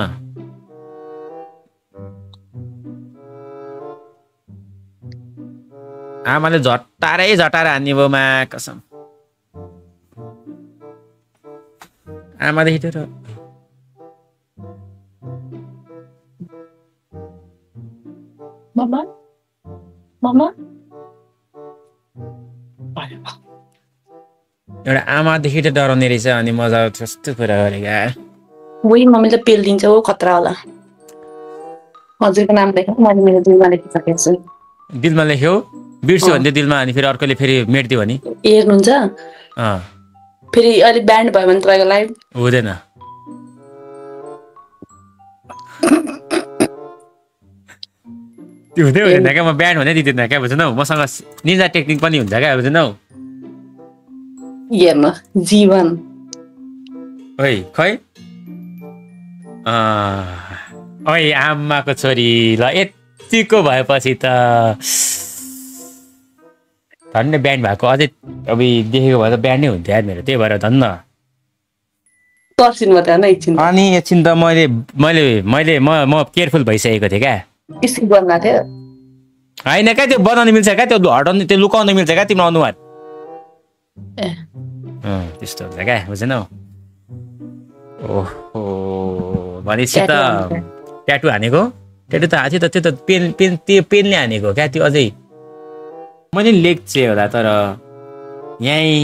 आमाले झट्टारै हान्ने भयो मा कसम आमाले हिँडेर मम्मा मम्मा एउटा आमादेखि त डराउने रहेछ अनि मजा आउँछ कस्तो कुरा गरेको यार वही मम्मीले पेलिदिन्छ हो खतरा होला हजुरको नाम लेख मैले मेरो दिलमा लेखिसकेको छु दिलमा लेख्यौ बिर्स्यो भने दिलमा अनि फेरि अर्कोले फेरि मेट्दियो भने हेर्नुहुन्छ फेरि अहिले ब्यान्ड भयो भने तपाईँको लाइभ हुँदैन त्यो हुँदै हुँदैन क्या म ब्यान्ड हुनै दिँदैन क्या बुझ्नौ मसँग निन्जा टेक्निक पनि हुन्छ क्या बुझ्नौ हेर्न जीवन ओइ खै ओइ आमाको छोरी ल यतिको भएपछि त धन्य ब्यान्ड भएको अझै अब देखेको भए त ब्यान्डै हुन्थ्यो यार मेरो त्यही भएर धन्न तर्सिनु मात्रै होइन एकछिन अनि एकछिन त म केयरफुल भइसकेको थिएँ क्या स्किप गर्नु थियो होइन क्या त्यो बनाउनु मिल्छ क्या त्यो हटाउनु त्यो लुकाउनु मिल्छ क्या तिम्रो अनुहार त्यस्तो हुन्छ क्या बुझेनौ ओहो भनेपछि त ट्याटु हानेको ट्याटु त हाथी त त्यो त पेनले हानेको क्या त्यो अझै मैले लेख्छे होला तर यहीँ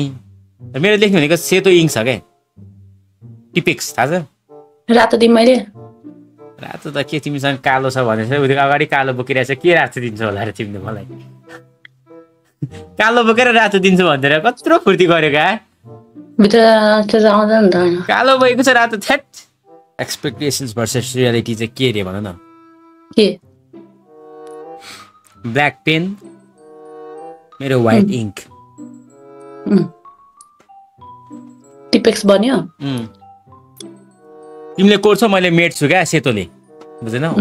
मेरो लेख्नु भनेको सेतो इङ्क छ क्या टिपिक्स थाहा छ रातो दिन मैले रातो त के तिमीसँग कालो छ भनेर उनीहरू अगाडि कालो बोकिरहेछ के रातो दिन्छ होला र तिमीले मलाई कालो बोकेर रातो दिन्छु भनेर कत्रो फुर्ती गरेको कालो बोकेको छ रातो थ्याट एक्सपेक्टेसन्स भर्सेस रियालिटी चाहिँ के रे भन न के ब्ल्याक पेन मेरो व्हाइट इङ्क टिपेक्स बन्यो तिमीले कोर्छौ मैले मेट्छु क्या सेतोले बुझेनौ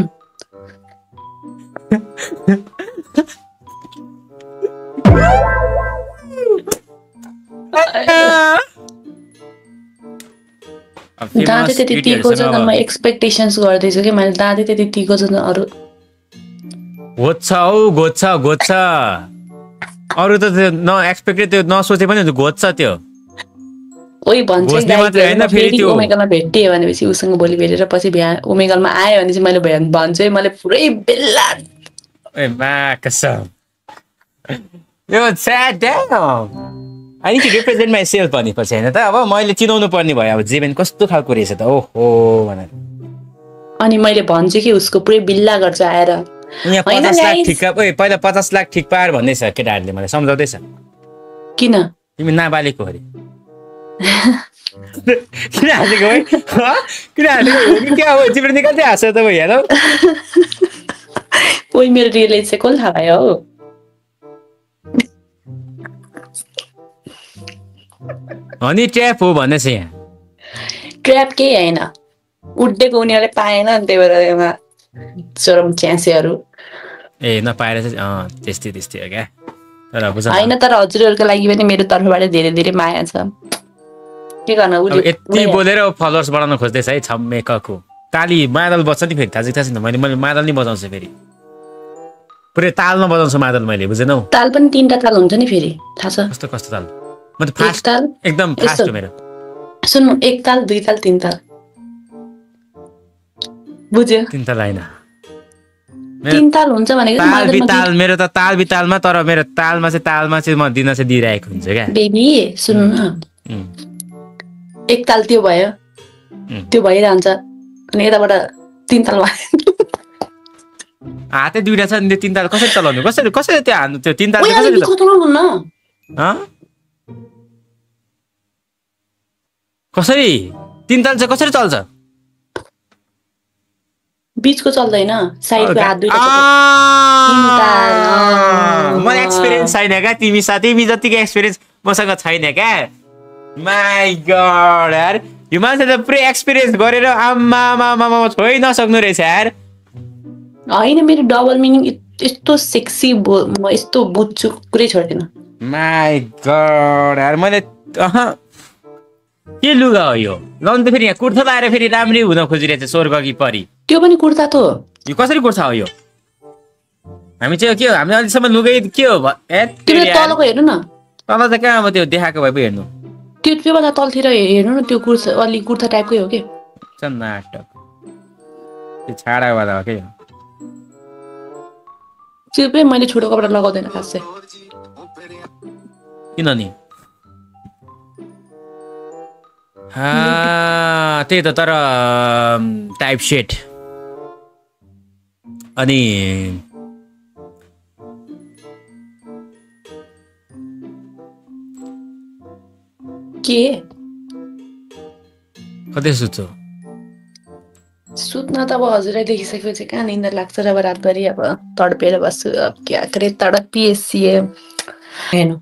दाँते त्यति तीको छ म एक्सपेक्टेसन्स गर्दैछु कि मैले दाँते त्यति तीको छ अरू घोच्छ घोच्छ अरू त त्यो नएक्सपेक्टेड त्यो नसोचे पनि घोच्छ त्यो ओइ भन्छ फेरि ओमेगलमा भेटियो भनेपछि उसँग भोलि भेटेर पछि ओमेगलमा आयो भने चाहिँ मैले भन्छु है मैले पुरै बेल्ला यो sad damn I need to represent myself भनेपछि होइन त अब मैले चिनाउनु पर्ने भयो अब जीवन कस्तो खालको रहेछ त ओहो भनेर अनि मैले भन्छु कि उसको पुरै बिल्ला गर्छ आएर यहाँ 50 लाख ठिक पहिला 50 लाख ठिक पार भन्दैछ केटाहरूले मलाई सम्झाउँदैछ किन तिमी नाबालिगको अरे किन हाँसेको है किन हाँसेको क्या हो तिम्रो निकाल्दै हाँस्छ त हेर ओइ मेरो रियलाइज चाहिँ कसले थाहा भयो हो हनी ट्र्याप हो भनेछ यहाँ ट्र्याप केही होइन उड्डेको उनीहरूले पाएन अनि त्यही भएर यहाँ चरम च्यासेहरू ए नपाएर चाहिँ त्यस्तै हो क्या तर होइन तर हजुरहरूको लागि पनि मेरो तर्फबाट धेरै धेरै माया छ के गर्न यति बोलेर फलोवर्स बढाउन खोज्दैछ है छम्मेकको ताली मादल बज्छ नि फेरि थाहा छैन मैले मादल नि बजाउँछु फेरि पुरै तालमा बजाउँछु मादल मैले बुझेनौ ताल पनि 3टा ताल हुन्छ नि फेरि थाहा छ कस्तो ताल म त फास्ट ताल एकदम फास्ट हो मेरो सुन्नु 1 ताल 2 ताल 3 ताल बुझ्यो 3 ताल हैन 3 ताल हुन्छ भनेको ताल बिताल मेरो त ताल बितालमा तर मेरो तालमा चाहिँ म दिन चाहिँ दिइरहेको हुन्छ क्या बेबी सुन्नु न 1 ताल त्यो भयो त्यो भइरहन्छ अनि यताबाट 3 ताल भयो हातै दुईटा छ नि 3 ताल कसरी चलाउनु कसरी त्यो हान्नु त्यो 3 ताल कसरी कसरी 3 ताल चाहिँ कसरी चल्छ बीचको चल्दैन साइडको हात दुईटा मलाई एक्सपिरियन्स छैन क्या तिमी जतिको एक्सपिरियन्स मसँग छैन क्या माई गॉड यार यो मान्छे त पुरै एक्सपिरियन्स गरेर आम्मा छोइ नसक्नु रहेछ यार हैन मेरो डबल मिनिङ यस्तो सेक्सी म यस्तो बुझ्छु कुरै छोड्दिन माई गॉड यार मैले के लुगा हो यो लाउनु त फेरि यहाँ कुर्ता लाएर फेरि राम्रै हुन खोजिरहेछ स्वर्ग कि परी त्यो पनि कुर्ता त हो यो कसरी कुर्ता हो यो हामी चाहिँ के हो हामी अहिलेसम्म लुगै के हो तिमीले तलको हेर्नु न तल चाहिँ कहाँ अब त्यो देखाएको भए पो हेर्नु त्योभन्दा तलतिर हेर्नु न त्यो कुर्ता अलि कुर्ता टाइपकै हो के नाटक त्यो छाडावाला हो के त्यो पनि मैले छोटो कपडा लगाउँदैन खासै किन नि त्यही त तर टाइप सेट अनि के कतै सुत्छु सुत्न त अब हजुरलाई देखिसकेपछि कहाँ निन्दा लाग्छ र अब रातभरि अब तडपेर बस्छु अब क्या करे तडपिएसिए हेर्नु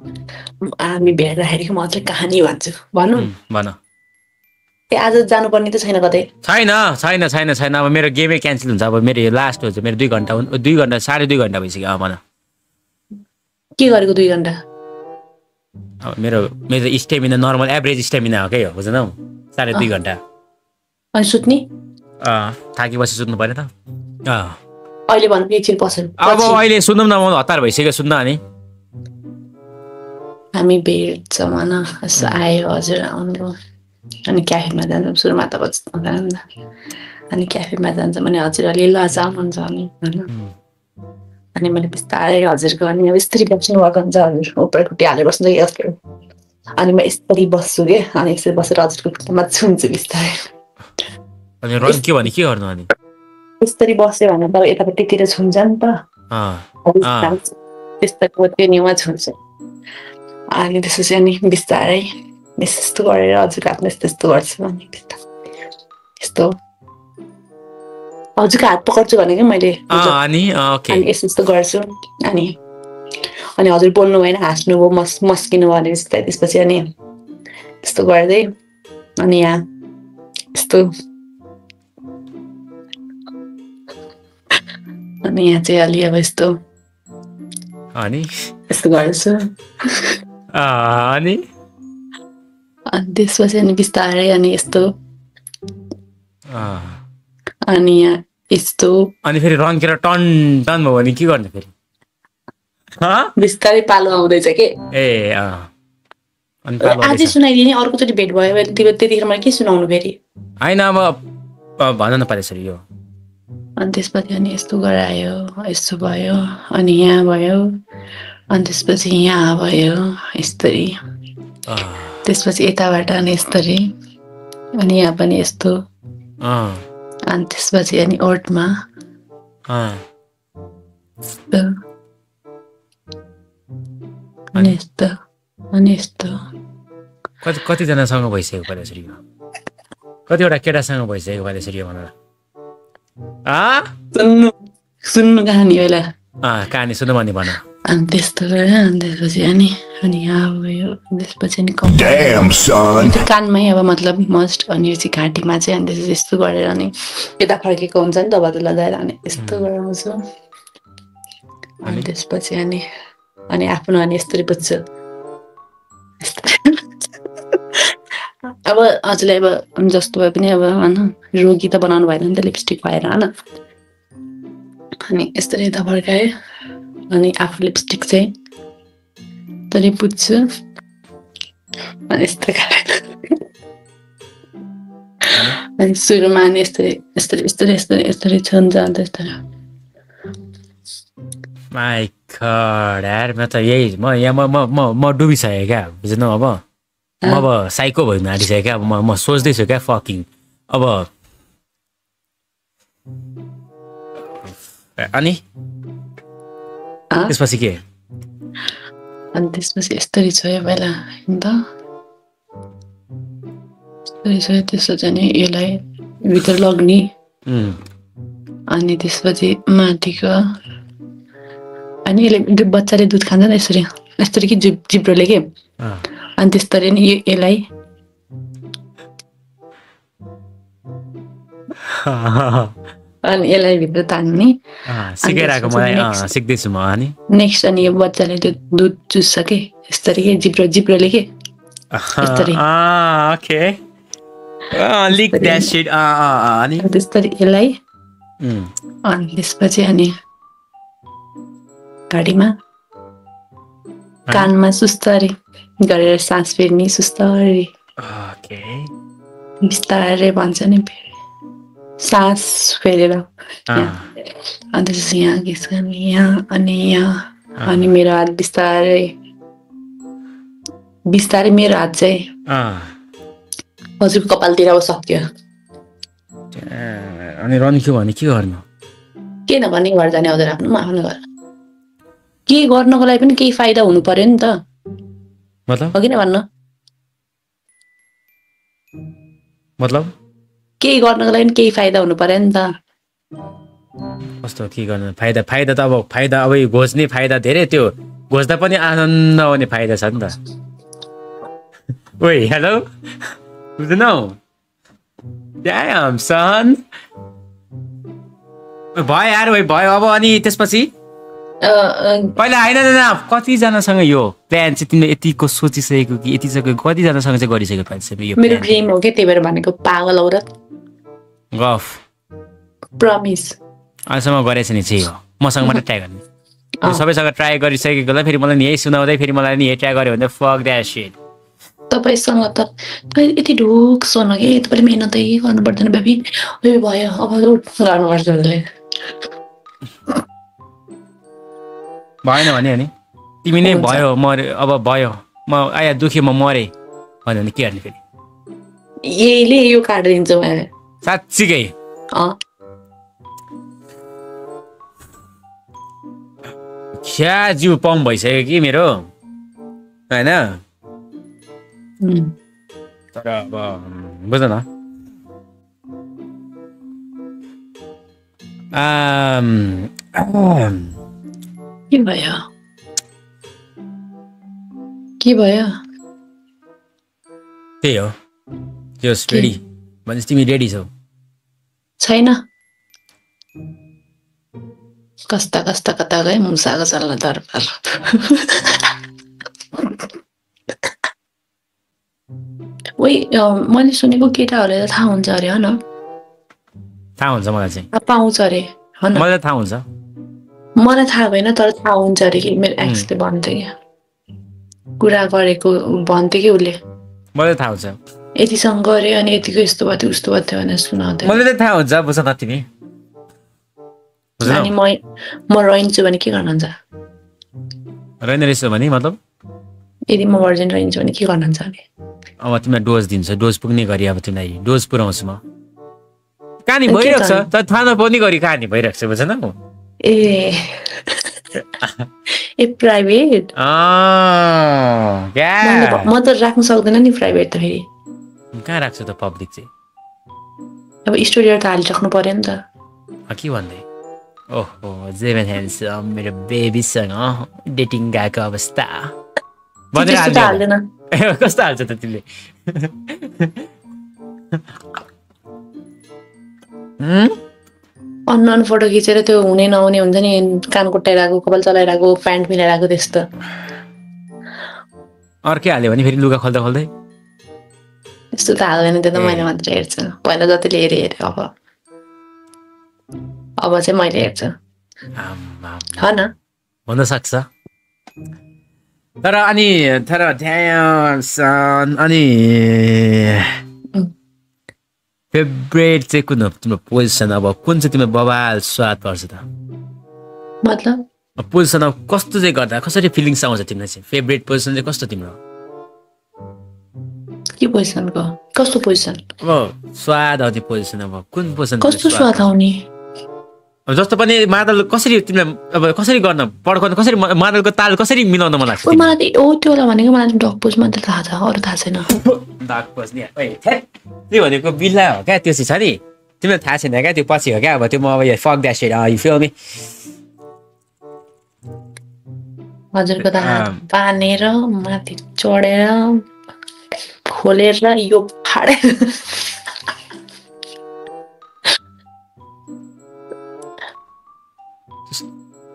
हामी भेट्दाखेरिको म अझै कहानी भन्छु भन्नु भन ए आज जानुपर्ने त छैन कतै छैन अब मेरो गेमै क्यान्सल हुन्छ अब मेरो लास्ट हुन्छ मेरो 2 घन्टा 2.5 घन्टा भइसक्यो भन के गरेको 2 घन्टा अब मेरो स्टेमिना नर्मल एभरेज स्टेमिना हो के हो बुझ्नौ 2.5 घन्टा अनि सुत्ने थाकेपछि सुत्नु पर्यो त अहिले भन्नु एकछिन पछिन अब अहिले सुन्नु न म हतार भइसक्यो सुन्न अनि हामी भेट्छौँ होइन यसो आयो हजुर आउनु अनि क्याफेमा जान्छौँ सुरुमा त अनि क्याफेमा जान्छौँ अनि हजुरहरूले लज आउनुहुन्छ अनि होइन अनि मैले बिस्तारै हजुरको अनि अब यस्तरी बस्नु भएको हुन्छ हजुर उपर खुट्टी हालेर बस्नु यस्तो अनि म यस्तरी बस्छु कि अनि यसरी बसेर हजुरको खुट्टामा छुन्छु बिस्तारै अनि रन के भने के गर्नु अनि यस्तरी बस्यो भने त यतापट्टितिर छुन्छ नि त त्यस्तो त्यो निमा छुन्छ अनि त्यसपछि अनि बिस्तारै यस्तो गरेर हजुरको हातमा यस्तो गर्छु अनि यस्तो हजुरको हात पकड्छु भने कि मैले अनि यस्तो गर्छु अनि हजुर बोल्नु भएन हाँस्नुभयो मस्किनु भयो भने त्यसपछि अनि यस्तो गर्दै अनि यहाँ यस्तो अनि यहाँ चाहिँ अलि अब यस्तो अनि यस्तो गर्छु अनि त्यसपछि अनि बिस्तारै अनि यस्तो अनि यहाँ यस्तो अनि फेरि रन्केर टन भयो भने के गर्ने फेरि बिस्तारै पालो आउँदैछ के अझै सुनाइदिने अर्कोचोटि भेट भयो भने त्यतिखेर मैले के सुनाउनु फेरि होइन अब भन न पारेसरी यो अनि त्यसपछि अनि यस्तो गरायो यस्तो भयो अनि यहाँ भयो अनि त्यसपछि यहाँ भयो यस्तरी त्यसपछि यताबाट अनि यस्तरी अनि यहाँ पनि यस्तो अनि त्यसपछि अनि ओठमा अनि यस्तो अनि यस्तो कतिजनासँग भइसक्यो पारेसरी यो कतिवटा केटासँग भइसक्यो पारेसरी यो भनेर सुन्नु कहानी होला कहानी सुन्नु भने भन अनि त्यस्तो गरेर अनि त्यसपछि अनि यहाँ भयो त्यसपछि अनि कानमै अब मतलब मस्ट अनि यो चाहिँ घाँटीमा चाहिँ अनि त्यसपछि यस्तो गरेर अनि यता फर्केको हुन्छ नि दबा लगाएर अनि यस्तो गराउँछु अनि त्यसपछि अनि आफ्नो अनि यस्तरी बुझ्छु अब हजुरलाई अब जस्तो भए पनि अब होइन रोगी त बनाउनु भएन नि त लिपस्टिक भएर होइन अनि यस्तरी यता फर्काएँ अनि आफू लिपस्टिक चाहिँ तरी पुज्छु अनि यस्तो अनि सुरुमा अनि यस्तरी छुन्छ अन्त यस्तरी माई गॉड यार म त यही म डुबिसकेँ क्या बुझ्नु अब म अब साइको भइनु आँटिसकेँ क्या अब म सोच्दैछु क्या फकिङ अब अनि त्यसपछि के अनि त्यसपछि यस्तरी छोयो पहिला अन्त यस्तरी छोयो त्यसपछि अनि यसलाई भित्र लग्ने अनि त्यसपछि माथिको अनि यसले बच्चाले दुध खान्छ नि यसरी कि जिब्रोले के अनि त्यस्तरी नि यसलाई अनि यसलाई भित्र तान्ने सिकाइरहेको मलाई सिक्दैछु म अनि नेक्स्ट अनि यो बच्चाले त्यो दुध चुस्छ के यस्तरी के जिब्रोले के ओके लिक द्याट शिट अनि त्यस्तरी यसलाई अनि त्यसपछि अनि घाँटीमा कानमा सुस्तरी गरेर सास फेर्ने सुस्तरी बिस्तारै भन्छ नि सास फेरेर अन्त यहाँ किस गर्ने यहाँ अनि मेरो हात बिस्तारै मेरो हात चाहिँ हजुरको कपालतिर अब सक्यो अनि रन्क्यो भने के गर्नु के नभने घर जाने हजुर आफ्नो घर के गर्नको लागि पनि केही फाइदा हुनु पर्यो नि त मतलब हो किन भन्नु मतलब केही गर्नको लागि पनि केही फाइदा हुनु पर्यो नि त कस्तो के गर्नु फाइदा त अब घोज्ने फाइदा धेरै त्यो घोज्दा पनि आनन्द आउने फाइदा छ नि त ओइ हेलो बुझ्दैनौ Damn, son. भयो यार भयो अब अनि त्यसपछि पहिला होइन कतिजनासँग यो प्लान चाहिँ तिमीले यतिको सोचिसकेको कि यतिसकेको कतिजनासँग चाहिँ गरिसकेको प्लान चाहिँ यो मेरो ड्रिम हो के त्यही भएर भनेको पागल औरत गफ प्रमिस अहिलेसम्म गरेछ नि चाहिँ हो मसँग मात्रै ट्राई गर्ने सबैसँग ट्राई गरिसकेको फेरि मलाई नि यही सुनाउँदै फेरि मलाई नि यही ट्राई गर्यो भने फक द्याट शिट तपाईसँग त यति ढोक सोन कि तपाईँले मेहनतै गर्नु पर्दैन बेबी भयो अब गर्नुपर्छ भएन भने अनि तिमी नै भयो मरे अब भयो म आया दुखे म मरे भन्यो भने के गर्ने फेरि यहीले यो काटिदिन्छु मैले साँच्चीकै क्या जिउ पम्प भइसक्यो कि मेरो होइन तर अब बुझ न के भयो त्यही हो त्यो रेडी भनेपछि तिमी रेडी छौ छैन कस्ता कता गए मुसाको चल्न दरबार मैले सुनेको केटाहरूले त थाहा हुन्छ अरे होइन थाहा हुन्छ मलाई चाहिँ पाउँछ अरे मलाई थाहा हुन्छ मलाई थाहा भएन तर थाहा हुन्छ अरे कि मेरो एक्सले भन्थ्यो क्या कुरा गरेको भन्थ्यो कि उसले मलाई थाहा हुन्छ यतिसँग गरे अनि यतिको यस्तो भयो उस्तो भयो भनेर सुनाउँथ्यो मलाई त थाहा हुन्छ बुझ न तिमी अनि म रहन्छु भने के गर्नुहुन्छ रहेन रहेछ भने मतलब यदि म भर्जिन रहन्छु भने के गर्नुहुन्छ अरे अब तिमीलाई डोज दिन्छ डोज पुग्ने गरी अब तिमीलाई डोज पुऱ्याउँछु म कहानी भइरहेको छ तर थाहा नपाउने गरी कहानी भइरहेको छ बुझ्न ए प्राइभेट म त राख्न सक्दैन नि प्राइभेट त फेरि कहाँ राख्छु त पब्लिक चाहिँ अब स्टोरीहरू त हालिराख्नु पर्यो नि त के भन्दै ओहो जेभन ह्यान्डसम मेरो बेबीसँग डेटिङ गएको अवस्था हाल्दैन कस्तो हाल्छ त तिमीले अननोन फोटो खिचेर त्यो हुने नहुने हुन्छ नि कान कोट्याइरहेको कपाल चलाइरहेको प्यान्ट मिलाइरहेको त्यस्तो अर्कै हाल्यो भने फेरि लुगा खोल्दा खोल्दै त्यस्तो त हाल्दैन त्यो त मैले मात्र हेर्छु पहिला जतिले हेरेँ अब चाहिँ मैले हेर्छु होइन हुन सक्छ तर अनि फेभरेट चाहिँ कुन हो तिम्रो पोजिसन अब कुन चाहिँ तिम्रो बवाल स्वाद पर्छ त मतलब पोजिसन अब कस्तो चाहिँ गर्दा कसरी फिलिङ्स आउँछ तिमीलाई चाहिँ फेभरेट पोजिसन चाहिँ कस्तो तिम्रो के पोजिसनको कस्तो पोजिसन अब स्वाद आउने पोजिसन अब कुन पोजिसन कस्तो स्वाद आउने जस्तो पनि मादल कसरी तिमीलाई अब कसरी गर्न पड्काउन कसरी मादलको ताल कसरी मिलाउन मन लाग्छ मलाई त्यो भनेको मलाई डग पोज मात्र थाहा छ अरू थाहा छैन डग पोज नि त्यो भनेको बिल्ला हो क्या त्यो चाहिँ छ नि तिमीलाई थाहा छैन क्या त्यो पछि हो क्या अब त्यो म अब fuck that shit you feel me हजुरको त हात बानेर माथि चढेर खोलेर यो फाडेर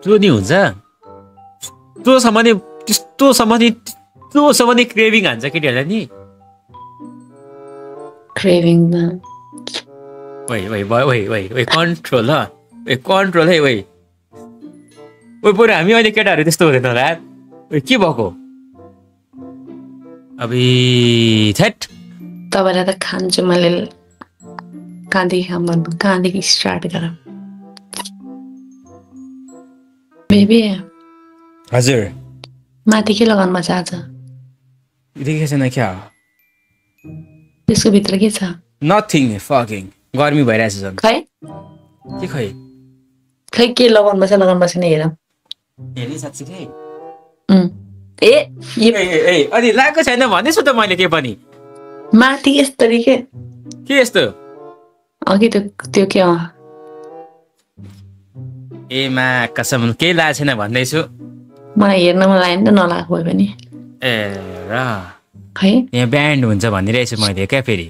त्यो नि हुन्छ त्योसम्म नि क्रेभिङ हान्छ केटीहरूलाई नि क्रेभिङ कन्ट्रोल कन्ट्रोल है बरु हामी अहिले केटाहरू त्यस्तो हुँदैन होला के भएको अब तपाईँलाई त खान्छु मैले कहाँदेखि स्टार्ट गरौँ बेबी हजुर माथि के लगाउनु मजा आज देखेको छैन क्या त्यसको भित्र के छ नथिङ फकिङ गर्मी भइरहेछ झन् खै के खै खै के लगाउनु पर्छ नि हेर हेरि साँच्चीकै ए ए अनि लागेको छैन भनेछु त मैले के पनि माथि यस्तरी के यस्तो अघि त्यो के ए मा कसम केही लागेको छैन भन्दैछु मलाई हेर्न मन लाग्यो नि त नलागेको भए पनि ए र खै यहाँ ब्यान्ड हुन्छ भनिरहेछु मैले क्या फेरि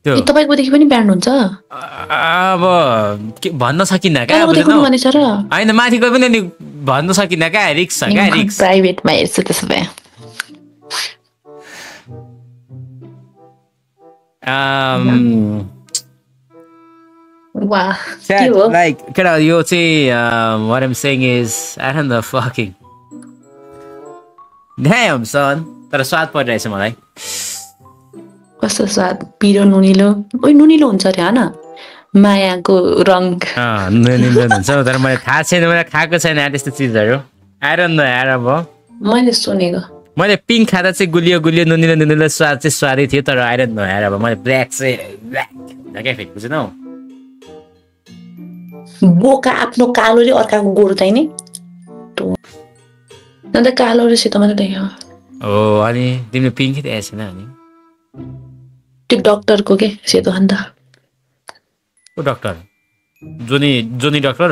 त्यो तपाईँकोदेखि पनि ब्यान्ड हुन्छ अब भन्न सकिन्न क्या होइन माथिको पनि नि भन्न सकिन्न क्या रिक्स छ क्या रिक्स प्राइभेटमा हेर्छु त्यसो भए like केटा यो चाहिँ what I'm saying is I don't know fucking damn son तर स्वाद परिरहेछ मलाई कस्तो स्वाद पिरो नुनिलो ओइ नुनिलो हुन्छ अरे हैन मायाको रङ नुनिलो हुन्छ तर मलाई थाहा छैन मैले खाएको छैन त्यस्तो चिजहरू I don't know यार अब मैले सुनेको मैले पिङ्क खाँदा चाहिँ गुलियो गुलियो नुनिलो नुनिलो स्वाद चाहिँ स्वादै थियो तर I don't know यार अब मैले ब्ल्याक चाहिँ ब्ल्याक के फेरि बुझ्नु बोका आफ्नो कालो र अर्काको गोरो चाहिने अन्त कालो र सेतो मात्रै देख्यो ओ अनि तिमीले पिङ्क देखेको छैन अनि त्यो डाक्टरको के सेतो खान त ओ डाक्टर जोनी डाक्टर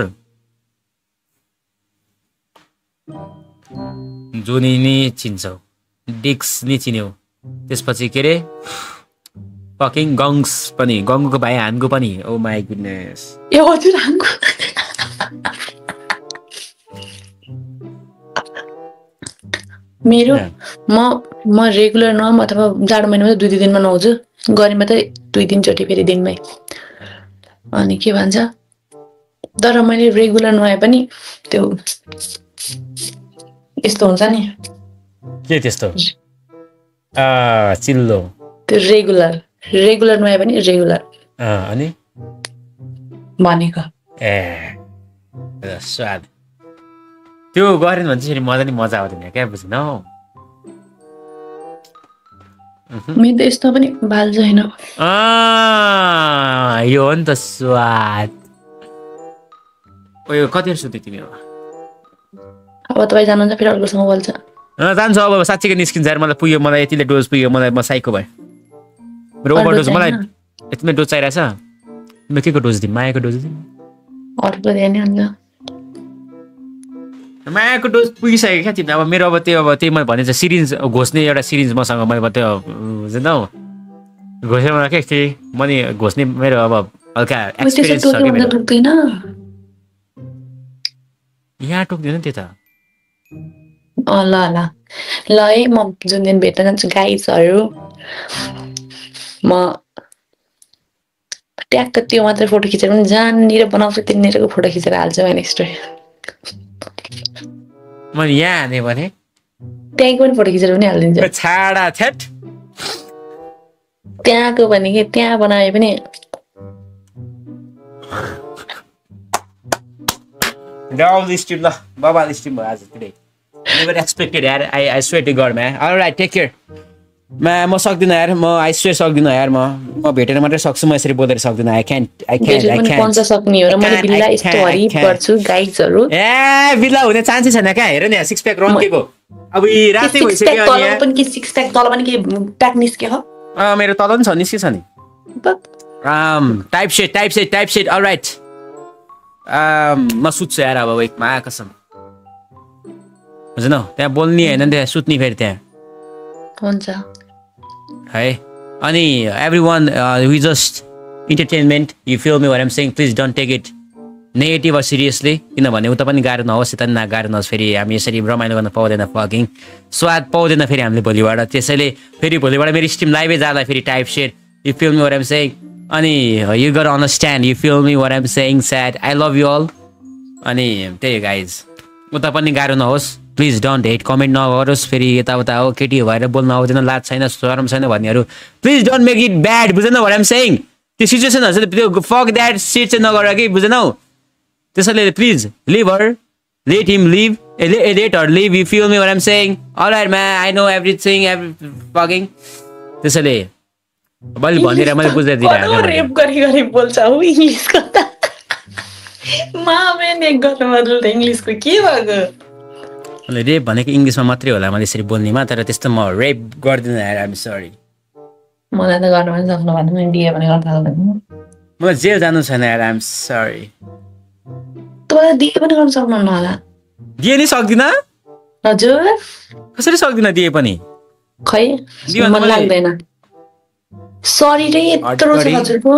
जोनी नि चिन्छौ डिक्स नि चिन्यौ त्यसपछि के रे फकिङ गङ्स पनि गङ्गुको भाइ हानको पनि ओ माई गुडनेस ए हजुर हानको मेरो म रेगुलर नुहाम अथवा जाडो महिनामा 2 दिनमा नुहाउँछु गर्मीमा त 2-3 चोटि फेरि दिनमै अनि के भन्छ तर मैले रेगुलर नुहाए पनि त्यो यस्तो हुन्छ नि के त्यस्तो चिल्लो त्यो रेगुलर नुहाए पनि रेगुलर अनि भनेको ए स्वाद त्यो गरेन भने चाहिँ मजा नि मजा आउँदैन क्या बुझ्नु मेरो त यस्तो पनि बाल छैन यो हो नि त स्वाद ओ यो कति सुत्यो तिमी अब तपाईँ जानुहुन्छ फेरि अर्कोसँग बोल्छ जान्छु अब साँच्चीकै निस्किन्छ यार मलाई पुग्यो मलाई यतिले डोज पुग्यो मलाई म साइको भएँ मेरो ओभरडोज मलाई यतिमै डोज चाहिरहेछ म के को डोज दिउँ मायाको डोज दिउँ अर्को दिने अन्त मायाको डोज पुगिसक्यो क्या तिमी अब मेरो अब त्यही मैले भने चाहिँ सिरिन्ज घोस्ने एउटा सिरिन्ज मसँग मैले त्यो बुझ्दैनौ घोसेर मलाई के थिएँ म नि घोस्ने मेरो अब हल्का एक्सपिरियन्स छ कि यहाँ टोक्दैन त्यो त ल ल ल है म जुन दिन भेट्न जान्छु गाइजहरू म ट्याक्क त्यो मात्रै फोटो खिचेर पनि जहाँनिर बनाउँछु त्यहाँनिरको फोटो खिचेर हाल्छु नेक्स्ट डे मैले यहाँ हाने भने त्यहीँको पनि फोटो खिचेर पनि हालिदिन्छु छाडा छेट त्यहाँको भने के त्यहाँ बनाए पनि डबल स्ट्रिम ल बबाल स्ट्रिम भयो आज टुडे नेभर एक्सपेक्टेड यार I swear to God man alright take care म सक्दिनँ यार म आई स्वेयर सक्दिनँ यार म भेटेर मात्रै सक्छु म यसरी बोलेर सक्दिनँ आई क्यान्ट पञ्च सक्ने हो र मैले बिल्ला यस्तो हरि गर्छु गाइजहरू ए बिल्ला हुने चान्सै छैन क्या हेर नि सिक्स प्याक रन्केको अब रातै भइसक्यो तल पनि के सिक्स प्याक तल पनि के प्याक निस्क्यो हो मेरो तल पनि छ निस्किछ नि टाइप सेट अलराइट म सुत्छु यार अब वेकमा कसम बुझ्नु त्यहाँ बोल्ने होइन त्यहाँ सुत्ने फेरि त्यहाँ हुन्छ है अनि everyone we just entertainment you feel me what I am saying please don't take it negative or seriously किनभने उता पनि गाह्रो नहोस् यता पनि गाह्रो नहोस् फेरि हामी यसरी रमाइलो गर्न पाउँदैन फकिङ स्वाद पाउँदैन फेरि हामीले भोलिबाट त्यसैले फेरि भोलिबाट मेरो स्ट्रिम लाइभै जाँदा फेरि type set you feel me what I am saying अनि you got understand you feel me what I am saying sad I love you all अनि त्यही गाइज उता पनि गाह्रो नहोस् प्लिज डोन्ट हेट कमेन्ट नगरोस् फेरि यताउता हो केटी भएर बोल्न आउँदैन लाज छैन शरम छैन भन्नेहरू please don't make it bad बुझेन व्हाट आइ एम सेइङ त्यो सिचुएसनहरू चाहिँ त्यो फक द्याट सिट चाहिँ नगर कि बुझेनौ त्यसैले please leave her let him live let her live you feel me what I am saying alright man I know everything fucking त्यसैले मैले भनेर मैले बुझाइ दिइरहेको रेप गरी बोल्छ उ इंग्लिशको त मामे नेक गर्न बदल त इंग्लिशको के भएको अनि रेप भनेको इंग्लिशमा मात्रै होला मैले यसरी बोल्नेमा तर त्यस्तो म रेप गर्दिन यार आइ एम सरी मलाई त गर्न पनि सक्नु भन्नु मैले दिए भने गर्न सक्दैन म जेल जानु छैन यार आइ एम सरी तँलाई दिए पनि गर्न सक्नुहुन्न होला दिए नि सक्दिन हजुर कसरी सक्दिन दिए पनि खै मन लाग्दैन सरी रे यत्रो छ हजुरको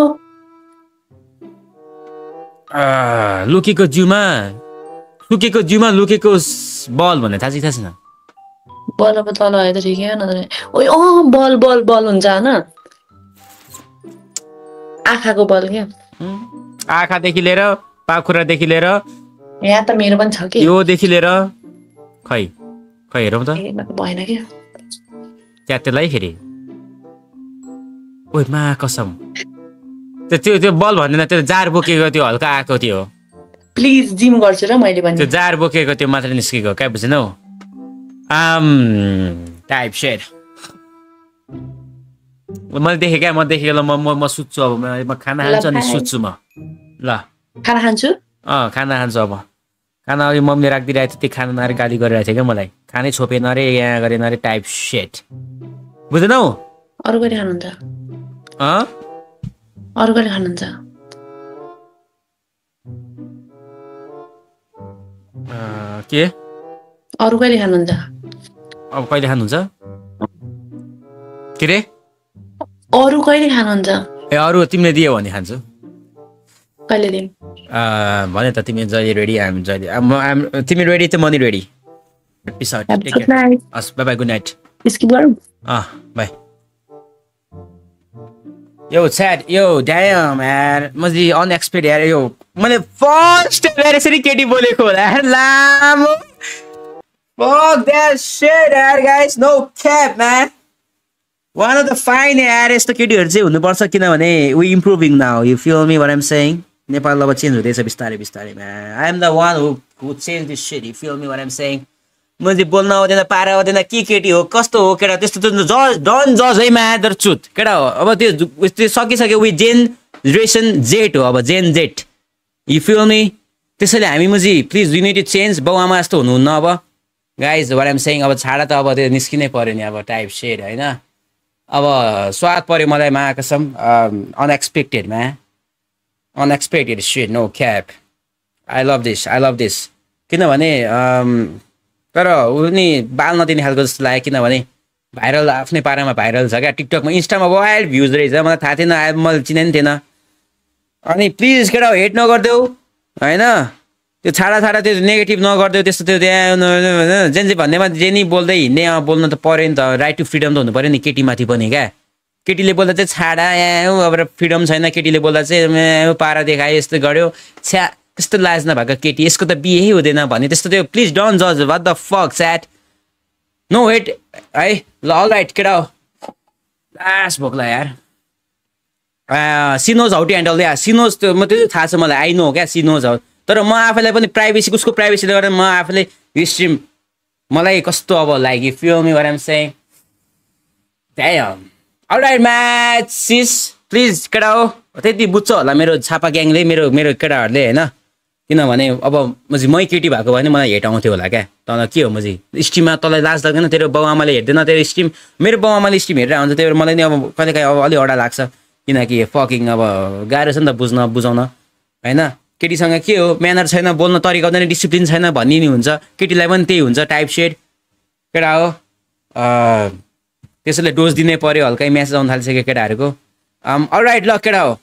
लुकेको जिउमा लुकेको बल भन्ने थाहा छैन बल अब तल आयो त ठिकै हो न ओइ बल हुन्छ हैन आँखाको बल के आँखादेखि लिएर पाखुरादेखि लिएर यहाँ त मेरो पनि छ कि योदेखि लिएर खै हेरौँ त भएन के त्यसलाई फेरि ओइ मा कसम त्यो बल भन्दैन त्यो जार बोकेको त्यो हल्का आएको त्यो प्लिज जिम गर्छु र मैले पनि त्यो जार बोकेको त्यो मात्र निस्केको क्या बुझ्नौ टाइप सेट मैले देखेँ क्या म देखेँ ल म सुत्छु अब म खाना खान्छु अनि सुत्छु म ल खाना खान्छु खाना खान्छु अब खाना अघि मम्मीले राखिदिइरहेको थियो त्यो खाना नआएर गाली गरिरहेको थियो क्या मलाई खानै छोपेन अरे यहाँ गरेन अरे टाइप सेट बुझ्नौ अरू गरी खानुहुन्छ अरू गरी खानुहुन्छ के अरू कहिले खानुहुन्छ अब कहिले खानुहुन्छ के रे अरू कहिले खानुहुन्छ ए अरू तिमीले दियो भने खान्छु कहिले दिन भने त तिमी जहिले रेडी आइम जहिले तिमी रेडी त money ready peace out take care हस् bye bye good night skip गरौँ bye yo sad yo damn यार मजी अनएक्सपेक्टेड यार यो मैले फर्स्ट टाइम यसरी केटी बोलेको होला यार लामो fuck that shit यार guys no cap man one of the fine यार यस्तो केटीहरु चाहिँ हुनुपर्छ किनभने we improving now you feel me what I'm saying Nepal अब चेन्ज हुँदैछ बिस्तारै बिस्तारै man I am the one who changed this shit you feel me what I'm saying मैले बोल्न आउँदैन पारा आउँदैन के केटी हो कस्तो हो केटा त्यस्तो त डन जज है मादर चुत केटा हो अब त्यो सकिसक्यो वी जेनरेसन जेट हो अब gen Z you feel me त्यसैले हामी मुजी please you need to change बाउ आमा जस्तो हुनुहुन्न अब गाइज वाट आइम सेइङ अब छाडा त अब त्यो निस्किनै पर्यो नि अब टाइप सेड होइन अब स्वाद पर्यो मलाई मा कसम अनएक्सपेक्टेडमा unexpected said no cap I love this किनभने तर उनी बाल नदिने खालको जस्तो लाग्यो किनभने भाइरल आफ्नै पारामा भाइरल छ क्या टिकटकमा इन्स्टामा वाइल्ड भ्युज रहेछ मलाई थाहा थिएन मैले चिने नि थिएन अनि प्लिज केटा हेट नगरिदेऊ होइन त्यो छाडा त्यो नेगेटिभ नगरिदेऊ त्यस्तो त्यो त्यहाँ जेन भन्नेमा जे नि बोल्दै हिँड्ने बोल्न त पऱ्यो नि त राइट टु फ्रिडम त हुनु पऱ्यो नि केटीमाथि पनि क्या केटीले बोल्दा चाहिँ छाडा अब फ्रिडम छैन केटीले बोल्दा चाहिँ पारा देखायो यस्तो गर्यो छ्या त्यस्तो लाज नभएको केटी यसको त बिहे हुँदैन भने त्यस्तो त्यो प्लिज डोन्ट जज व्हाट द फक स्याट नो वेट है ल अल राइट केटा हो लास्ट भोक्ला यार सिनोज हाउ टु ह्यान्डल या सिनोज त्यो म त्यो थाहा छ मलाई आई नो क्या सिनोज हाउ तर म आफैलाई पनि प्राइभेसी उसको प्राइभेसीले गर्दा म आफैले स्ट्रिम मलाई कस्तो अब like you feel me what I am saying damn alright match sis please केटा हो त्यति बुझ्छ होला मेरो छापा ग्याङले मेरो केटाहरूले होइन किनभने अब मै केटी भएको भने मलाई हेट आउँथ्यो होला क्या तँलाई के हो मजी स्ट्रिममा तँलाई लाज लाग्दैन तेरो बाउ आमाले हेर्दैन तेरो स्ट्रिम मेरो बाउ आमाले स्ट्रिम हेरेर आउँछ त्यही भएर मलाई नि अब कहिलेकाहीँ अब अलिक अडा लाग्छ किनकि फकिङ अब गाह्रो छ नि त बुझाउन होइन केटीसँग के हो म्यानर छैन बोल्न तरिका हुँदैन डिसिप्लिन छैन भन्ने नि हुन्छ केटीलाई पनि त्यही हुन्छ टाइप सेड केटा हो त्यसैले डोज दिनै पर्यो हल्कै म्यासेज आउनु थालिसक्यो केटाहरूको अल राइट ल केटा हो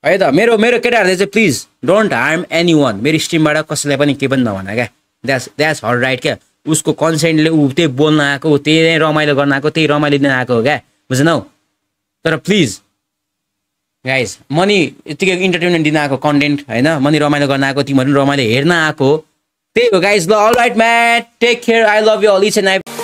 है त मेरो केटाहरूले चाहिँ please don't harm any one मेरो स्ट्रिमबाट कसैलाई पनि केही पनि नभन क्या द्याट्स हल राइट क्या उसको कन्सेन्टले ऊ त्यही बोल्न आएको त्यही रमाइलो गर्न आएको त्यही रमाइलो दिन आएको हो क्या बुझ्नौ तर प्लिज गाइज मनी यतिकै इन्टरटेनमेन्ट दिन आएको कन्टेन्ट होइन मनी रमाइलो गर्न आएको तिमीहरू पनि रमाइलो हेर्न आएको त्यही हो गाइज ल all right Matt take care I love you all each and